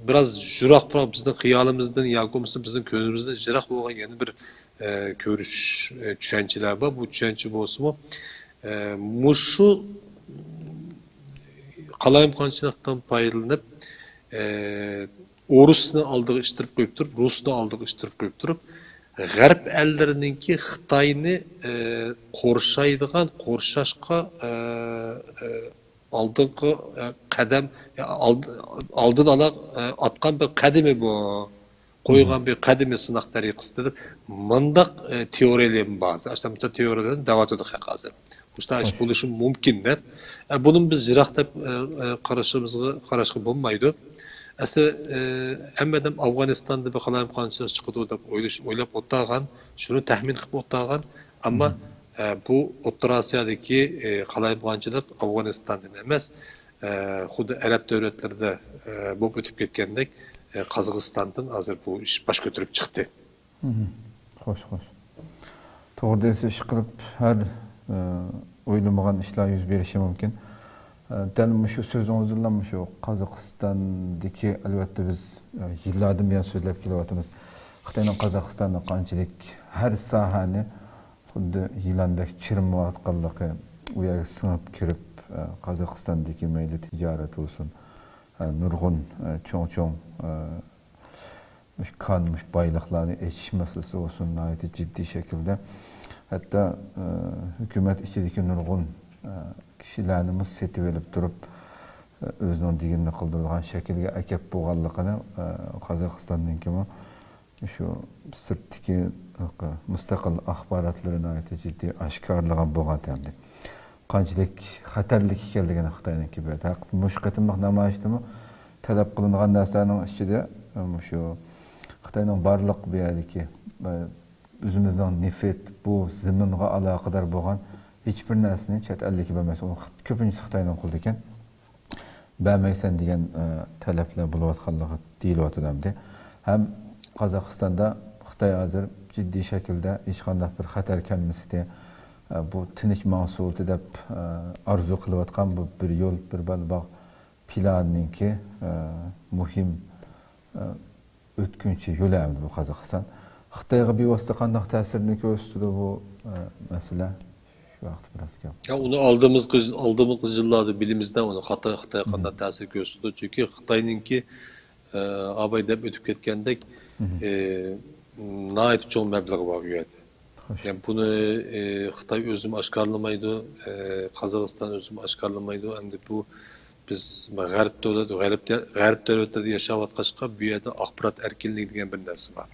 بىراز يىراقراق بىزنىڭ خىيالىمىزدىن ياكى بولمىسا بىزنىڭ كۆزىمىزدىن يىراق بولغان يەنە بىر، ئە، كۆرۈش، ئە، چۈشەنچىلەر بار. بۇ چۈشەنچە بولسىمۇ، ئە، مۇشۇ قالايمىقانچىلىقتىن پايدىلىنىپ، ئە، ئورۇسنى ئالدىغا ئىتتىرىپ قويۇپ تۇرۇپ، رۇسنى ئالدىغا ئىتتىرىپ قويۇپ تۇرۇپ، غەرب ئەللىرىنىڭكى خىتاينى، ئە، قورشايدىغان، قورشاشقا، ئە، ئە، ئالدىنقى، ئە، قەدەم، ئالد-، ئالدىن ئالا، ئە، ئاتقان بىر قەدىمى بۇ. قويغان بىر قەدىمىي سىناق تەرىقىسى دەپ مۇنداق، ئە، تېئورىيەلەرمۇ بار. ئاشۇنداق تېئورىيەلەرنى دەۋاتىدۇ خەق ھازىر. مۇشۇنداق ئىش بولۇشى مۇمكىن دەپ. ئە، بۇنىمۇ بىز يىراق دەپ، ئە، ئە، قارىشىمىزغا، قاراشقا بولمايدۇ. ئەسلى، ئە، ھەممە ئادەم ئافغانىستاندا بىر قالايمىقانچىلىق چىقىدۇ دەپ ئويلاش-، ئويلاپ ئولتۇرغان، شۇنى تەخمىن قىلىپ ئولتۇرغان. ئەمما، ئە، بۇ ئوتتۇرا ئاسىيادىكى، ئە، قالايمىقانچىلىق ئافغانىستاندىن ئەمەس، ئە، خۇددى ئەرەب دۆلەتلىرىدە، ئە، بولۇپ ئۆتۈپ كەتكەندەك، ئە، قازاقىستاندىن ھازىر بۇ ئىش باش كۆتۈرۈپ چىقتى. خوش، خوش. توغرا دەيسىز، ئىشقىلىپ ھەر، ئە، ئويلىمىغان ئىشلار يۈز بېرىشى مۇمكىن. ئە، دەل مۇشۇ سۆزىڭىزدىنلا مۇشۇ قازاقىستاندىكى، ئەلۋەتتە، بىز، ئە، يىللاردىن بۇيان سۆزلەپ كېلىۋاتىمىز. خىتاينىڭ قازاقىستاندا قانچىلىك ھەر ساھەنى خۇددى يىلاندەك چىرماۋاتقانلىقى، ئۇ يەرگە سىڭىپ كىرىپ، ئە، قازاقىستاندىكى مەيلى تىجارەت بولسۇن، ئە، نۇرغۇن، ئە، چوڭ چوڭ، ئە، مۇشۇ كان، مۇشۇ بايلىقلارنى ئېچىش مەسىلىسى بولسۇن، ناھايىتى جىددىي شەكىلدە. ھەتتا، ئە، ھۆكۈمەت ئىچىدىكى نۇرغۇن، ئە، كىشىلەرنىمۇ سېتىۋېلىپ تۇرۇپ، ئە، ئۆزىنىڭ دېگىنىنى قىلدۇرىدىغان شەكىلگە ئەكەپ بولغانلىقىنى، ئە، قازاقىستاننىڭكىمۇ شۇ سىرتتىكى مۇستەقىل ئاخباراتلىرى ناھايىتى جىددىي ئاشكارىلىغان بولغان ئەمدى. قانچىلىك خەتەرلىك ئىكەنلىكىنى خىتاينىڭكى بۇ يەردە. ھەقىقەتەن مۇشۇ قېتىملىق نامايىشتىمۇ تەلەپ قىلىنغان نەرسىلەرنىڭ ئىچىدە، مۇشۇ خىتاينىڭ بارلىق بۇ يەردىكى، ئۆزىمىزنىڭ نېفىت، بۇ زېمىنغا ئالاقىدار بولغان ھېچبىر نەرسىنى چەت ئەلدىكى بەرمەس. ئۇنى كۆپىنچىسى خىتاينىڭ قولىدا ئىكەن. بەرمەيسەن دېگەن، ئە، تەلەپلەر بولۇۋاتقانلىقى دېيىلىۋاتىدۇ ئەمدى. ھەم قازاقىستاندا خىتاي ھازىر جىددىي شەكىلدە ھېچقانداق بىر خەتەر كەلمىسىتى، ئە، بۇ تىنچ ماڭسۇلتى دەپ، ئە، ئارزۇ قىلىۋاتقان بۇ بىر يول، بىر بەلباغ پىلانىنىڭكى، ئە، مۇھىم، ئە، ئۆتكۈنچى يولى ئەمدى بۇ قازاقىستان. خىتايغا بىۋاسىتە قانداق تەسىرنى كۆرسىتىدۇ بۇ، ئە، مەسىلە؟ شۇ ھەقتە بىراز گەپ. يا، ئۇنى ئالدىمىزقى، ئالدىمىزقى يىللاردا بىلىمىزدە ئۇنى خىتاي، خىتاي قانداق تەسىر كۆرسىتىدۇ. چۈنكى خىتاينىڭكى، ئە، ئاباي دەپ ئۆتۈپ كەتكەندەك، ئە، ناھايىتى چوڭ مەبلىغى بار بۇ يەردە. يەنى بۇنى، ئە، خىتاي ئۆزىمۇ ئاشكارىلىمايدۇ، ئە، قازاقىستان ئۆزىمۇ ئاشكارىلىمايدۇ. ئەمدى بۇ بىز غەرب دۆلەت، غەرب، غەرب دۆلەتلىرىدە ياشاۋاتقاچقا، بۇ يەردە ئاخبارات ئەركىنلىكى دېگەن بىر نەرسە بار.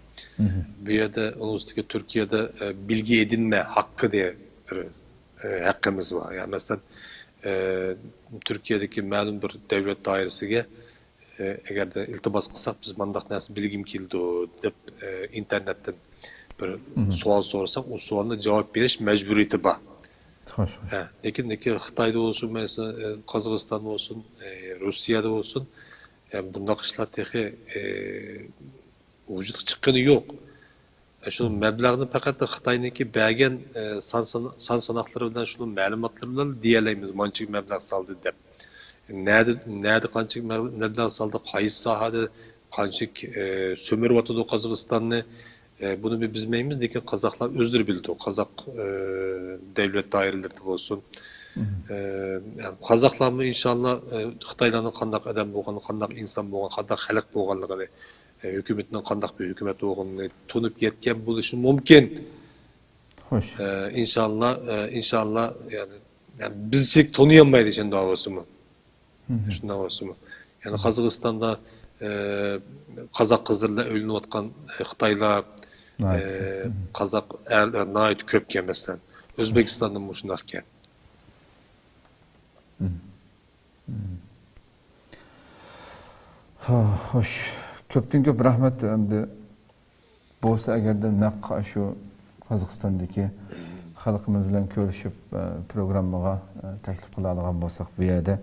بۇ يەردە، ئۇنىڭ ئۈستىگە تۈركىيەدە، ئە، بىلگە ئېدىنمە ھەققى دېگەن بىر، ئە، ھەققىمىز بار. يەنى مەسىلەن، ئە، تۈركىيەدىكى مەلۇم بىر دۆلەت دائىرىسىگە، ئە، ئەگەردە ئىلتىماس قىلساق، بىز مانداق نەرسە بىلگۈم كېلىدۇ دەپ، ئە، ئىنتېرنېتتىن بىر سوئال سورىساق، ئۇ سوئالنى جاۋاب بېرىش مەجبۇرىيىتى بار. خوش. ھە، لېكىن، لېكىن خىتايدا بولسۇن، مەسىلەن، ئە، قازاقىستان بولسۇن، ئە، روسىيەدە بولسۇن، ئە، بۇنداق ئىشلار تېخى، ئە، ۋۇجۇدقا چىققىنى يوق. ئە، شۇ مەبلەغنى پەقەت خىتاينىڭكى بەرگەن، ئە، سان سان-، سان ساناقلىرى بىلەن، شۇنىڭ مەلۇماتلىرى بىلەن دېيەلەيمىز، مانچىلىك مەبلەغ سالدى دەپ. نەدە، نەدە قانچىلىك مەبلەغ سالدى، قايسى ساھەدە قانچىلىك، ئە، سۈمۈرۈۋاتىدۇ قازاقىستاننى، ئە، بۇنى بىز بىلمەيمىز، لېكىن قازاقلار ئۆزلىرى بىلىدۇ، قازاق، ئە، دەۋلەت دائىرىلىرىدە بولسۇن. ئە، يەنى قازاقلارمۇ ئىنشاللا، ئە، خىتايلارنىڭ قانداق ئادەم بولغانلىقىنى، قانداق ئىنسان بولغان، قانداق خەلق بولغانلىقىنى، ئە، ھۆكۈمىتىنىڭ قانداق بىر ھۆكۈمەت بولغىنىنى تونۇپ يەتكەن بولۇشى مۇمكىن. خوش. ئە، ئىنشاللا، ئە، ئىنشاللا، يەنى، يەنى بىزچىلىك تونۇيالمايدۇ، شۇنداق بولسىمۇ. شۇنداق بولسىمۇ. يەنى قازاقىستاندا، ئە، قازاق قىزلىرى بىلەن ئۆيلىنىۋاتقان، ئە، خىتايلار، ئە، قازاق ئەرلەر ناھايىتى كۆپكەن، مەسىلەن. ئۆزبېكىستاندا مۇشۇنداقكەن. ھا، خوش. كۆپتىن كۆپ رەھمەت. ئەمدى بولسا ئەگەردە نەق شۇ قازاقىستاندىكى خەلقىمىز بىلەن كۆرۈشۈپ، ئە، پروگراممىغا، ئە، تەكلىپ قىلالىغان بولساق بۇ يەردە،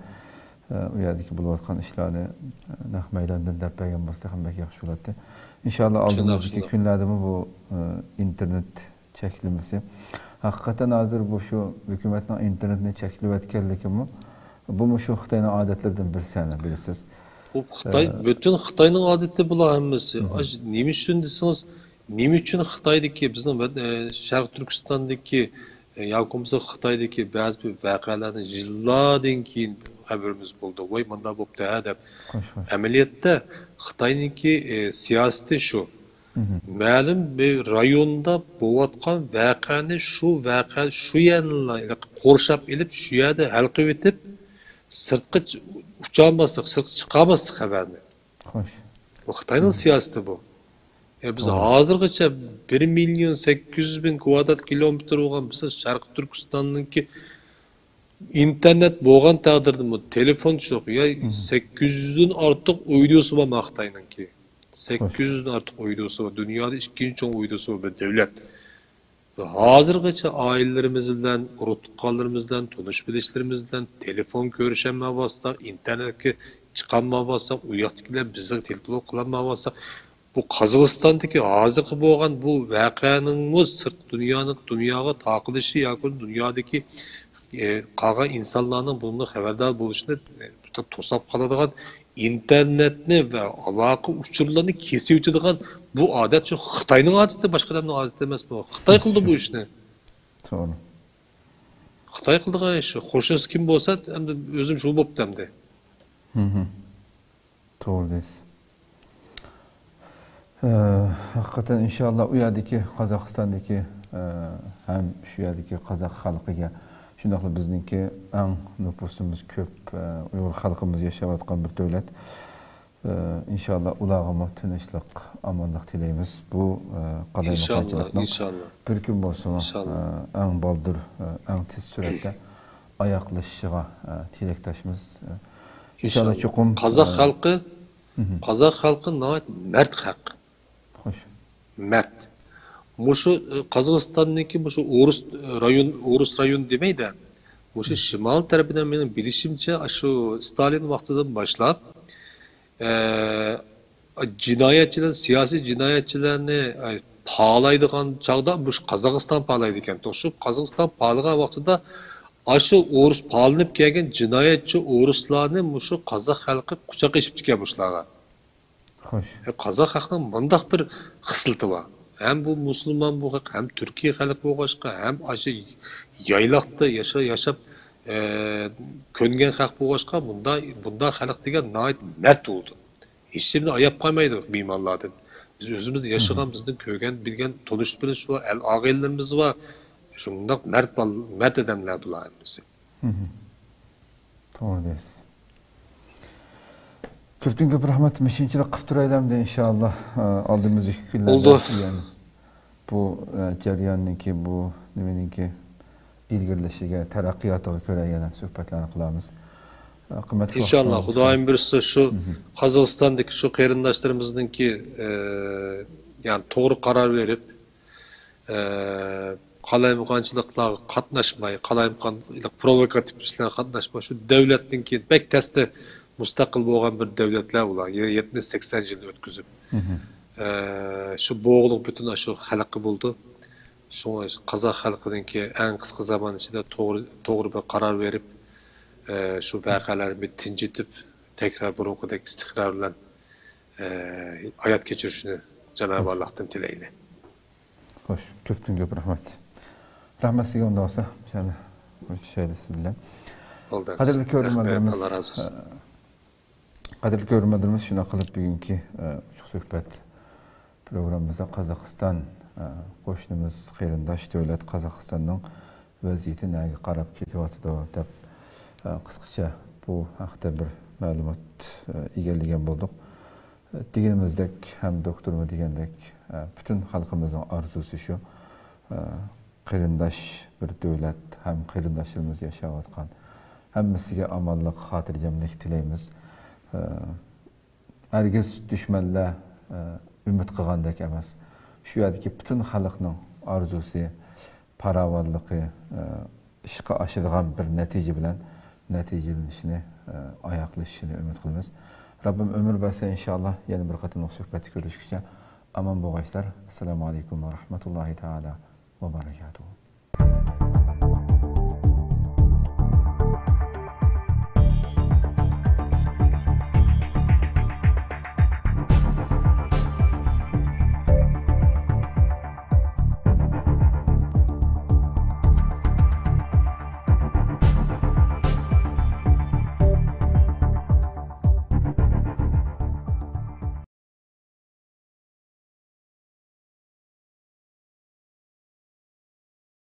ئە، ئۇ يەردىكى بولۇۋاتقان ئىشلارنى، ئە، نەق مەيداندىن دەپ بەرگەن بولسا تېخىمۇ بەك ياخشى بولاتتى. ئىنشاللا ئالدىمىزدىكى كۈنلەردىمۇ بۇ، ئە، ئىنتېرنېت چەكلىمىسى. ھەقىقەتەن ھازىر بۇ شۇ ھۆكۈمەتنىڭ ئىنتېرنېتنى چەكلىۋەتكەنلىكىمۇ، بۇمۇ شۇ خىتاينىڭ ئادەتلىرىدىن بىرسى، بىلىسىز. بۇ خىتاي، ئە، پۈتۈن خىتاينىڭ ئادىتى بۇلار ھەممىسى. ئاش، نېمە ئۈچۈن دېسىڭىز، نېمە ئۈچۈن خىتايدىكى، بىزنىڭ ۋەت-، ئە، شەرقىي تۈركىستاندىكى، ئە، ياكى بولمىسا خىتايدىكى بەزى بىر ۋەقەلەرنى يىللاردىن كېيىن خەۋىرىمىز بولىدۇ. ۋاي، ماندا بوپتۇ ھە دەپ. خوش، خوش. ئەمەلىيەتتە خىتاينىڭكى، ئە، سىياسىتى شۇ. مەلۇم بىر رايوندا بولۇۋاتقان ۋەقەنى شۇ ۋەقە، شۇ يەرنىلا قورشاپ ئېلىپ، شۇ يەردە ھەل قىلىۋېتىپ، سىرتقا چ-، ئۇچالماسلىق، سىرتقا چىقارماسلىق خەۋەرنى. خوش. بۇ خىتاينىڭ سىياسىتى بۇ. يا، بىز ھازىرغىچە بىر مىليون سەككىز يۈز مىڭ كۋادرات كىلومېتىر بولغان، بىز شەرقىي تۈركىستاننىڭكى ئىنتېرنېت بولغان تەقدىردىمۇ، تېلېفون شۇ، يا، سەككىز يۈزدىن ئارتۇق ئويدۇسى بار ما خىتاينىڭكى. سەككىز يۈزدىن ئارتۇق ئويدۇسى بار. دۇنيادا ئىككىنچى چوڭ ئويدۇسى بار بىر دۆلەت. ھازىرغىچە ئائىلىلىرىمىز بىلەن، ئۇرۇق-تۇغقانلىرىمىز بىلەن، تونۇش-بىلىشلىرىمىز بىلەن تېلېفون كۆرۈشەلمەيۋاتساق، ئىنتېرنېتكە چىقالمايۋاتساق، ئۇ ياقتىكىلەر بىزگە تېلېفون قىلالمايۋاتسا، بۇ قازاقىستاندىكى ھازىرقى بولغان بۇ ۋەقەنىڭمۇ سىرت دۇنيانىڭ، دۇنياغا تارقىلىشى ياكى دۇنيادىكى، ئى، قالغان ئىنسانلارنىڭ بۇنىڭدىن خەۋەردار بولۇشىنى، ئى، توساپ قالىدىغان، ئىنتېرنېتنى ۋە ئالاقە ئۇچۇرلىرىنى كېسىۋېتىدىغان بۇ ئادەت شۇ خىتاينىڭ ئادىتى، باشقا ئادەمنىڭ ئادىتى ئەمەس بۇ. خىتاي قىلدى بۇ ئىشنى. توغرا. خىتاي قىلىدىغان ئىش. خوشلاشقان بولسا، ئەمدى ئۆزۈم شۇ بوپتۇ ئەمدى. توغرا دەيسىز. ئە، ھەقىقەتەن ئىنشاللا ئۇ يەردىكى قازاقىستاندىكى، ئە، ھەم شۇ يەردىكى قازاق خەلقىگە، شۇنداقلا بىزنىڭكى ئەڭ نوپۇسىمىز كۆپ، ئە، ئۇيغۇر خەلقىمىز ياشاۋاتقان بىر دۆلەت. ئە، ئىنشاللا ئۇلارغىمۇ تىنچلىق، ئامانلىق تىلەيمىز. بۇ، ئە، قالايمىقانچىلىقنىڭ بىر كۈن بولسىمۇ، ئە، ئەڭ بالدۇر، ئە، ئەڭ تېز سۈرئەتتە ئاياغلىشىشىغا، ئە، تىلەكداشمىز. ئە، ئىنشاللا چوقۇم، قازاق ئە، خەلقى، قازاق خەلقى ناھايىتى مەرد خەق. خوش. مەرد. مۇشۇ، ئە، قازاقىستاننىڭكى مۇشۇ ئورۇس، ئە، رايون، ئورۇس رايون دېمەيدە. مۇشۇ شىمال تەرىپىدىن مېنىڭ بىلىشىمچە، ئاشۇ ستالىن ۋاقتىدىن باشلاپ، ئە، جىنايەتچىلەر، سىياسىي جىنايەتچىلەرنى، ئە، پالايدىغان چاغدا مۇشۇ قازاقىستان پالايدىكەن. شۇ قازاقىستان پالىغان ۋاقتىدا ئاشۇ ئورۇس پالىنىپ كەلگەن جىنايەتچى ئورۇسلارنى مۇشۇ قازاق خەلقى قۇچاق ئېچىپتىكەن مۇشۇلارغا. خوش. ئە، قازاق خەقنىڭ مۇنداق بىر خىسلىتى بار. ھەم بۇ مۇسۇلمان بۇ خەق، ھەم تۈركىي خەلق بولغاچقا، ھەم ئاشۇ يايلاقتا ياشا-، ياشاپ، ئە، كۆنگەن خەق بولغاچقا، بۇندا، بۇندا خەلق دېگەن ناھايىتى مەرد بولىدۇ. ھېچنېمىدىن ئاياپ قالمايدۇ مېھمانلاردىن. بىز ئۆزىمىز ياشىغان، بىزنىڭ كۆرگەن، بىلگەن، تونۇش بىلىش بار، ئەل ئاغىنىلىرىمىز بار. شۇنداق مەرد بال-، مەرد ئادەملەر بۇلار ھەممىسى. توغرا دەيسىز. كۆپتىن كۆپ رەھمەت، مۇشۇنچىلىك قىلىپ تۇرايلى ئەمدى ئىنشائاللا. ئە، ئالدىمىزدىكى كۈنلەردە بولدى. يەنە بۇ، ئە، جەرياننىڭكى، بۇ نېمىنىڭكى ئىلگىرىلىشىگە، تەرەققىياتىغا كۆرە يەنە سۆھبەتلەرنى قىلارمىز. ئە، قىممەتلىك ئىنشاللا، ۋاقىتلىرىڭىز خۇدايىم بۇيرۇسا شۇ مھم. قازاقىستاندىكى شۇ قېرىنداشلىرىمىزنىڭكى، ئە، يەنى توغرا قارار بېرىپ، ئە، قالايمىقانچىلىقلارغا قاتناشماي، قالايمىقانچىلىق پروۋوكاتىپ ئىشلارغا قاتناشماي، شۇ دۆلەتنىڭكى بەك تەستە مۇستەقىل بولغان بىر دۆلەتلەر ئۇلار، يە-، يەتمىش سەكسەن يىلنى ئۆتكۈزۈپ. مھم. ئە، شۇ بوغۇلۇق پۈتۈن شۇ خەلققە بولىدۇ. شۇڭا قازاق خەلقىنىڭكى ئەڭ قىسقا زامان ئىچىدە توغرا، توغرا بىر قارار بېرىپ، ئە، شۇ ۋەقەلەرنى بىر تىنجىتىپ، تەكرار بۇرۇنقىدەك ئىستىقرار بىلەن، ئە، ھايات كەچۈرۈشىنى جانابى ئاللاھتىن تىلەيلى. خوش، كۆپتىن كۆپ رەھمەت. رەھمەت سىزگە ئۇنداق بولسا، يەنە كۆرۈشەيلى سىز بىلەن. بولدى. قەدىرلىك رەھمەت، كۆرۈرمەنلىرىمىز، ئاللا رازى بولسۇن. قەدىرلىك كۆرۈرمەنلىرىمىز، شۇنداق قىلىپ بۈگۈنكى، ئە، ئوچۇق سۆھبەت پروگراممىمىزدا قازاقىستان، ئە، قوشنىمىز، قېرىنداش دۆلەت قازاقىستاننىڭ ۋەزىيىتى نەگە قاراپ كېتىۋاتىدۇ دەپ، ئە، قىسقىچە بۇ ھەقتە بىر مەلۇمات، ئە، ئىگىلىگەن بولدۇق. ئە، دېگىنىمىزدەك ھەم دوكتورمۇ دېگەندەك، ئە، پۈتۈن خەلقىمىزنىڭ ئارزۇسى شۇ. ئە، قېرىنداش بىر دۆلەت ھەم قېرىنداشلىرىمىز ياشاۋاتقان ھەممىسىگە ئامانلىق، خاتىرجەملىك تىلەيمىز. ئە، ھەرگىز دۈشمەنلەر، ئە، ئۈمىد قىلغاندەك ئەمەس. شۇ يەردىكى پۈتۈن خەلقنىڭ ئارزۇسى، پاراۋانلىقى، ئە، ئىشقا ئاشىدىغان بىر نەتىجە بىلەن نەتىجىلىنىشىنى، ئە، ئاياغلىشىشىنى ئۈمىد قىلىمىز. رەببىم ئۆمۈر بەرسە، ئىنشائاللا، يەنە بىر قېتىملىق سۆھبەتتە كۆرۈشكىچە ئامان بولغايسىلەر. ئەسسالامۇ ئەلەيكۇم ۋە رەھمەتۇللاھى تائالا ۋە بەرەكاتۇھۇ.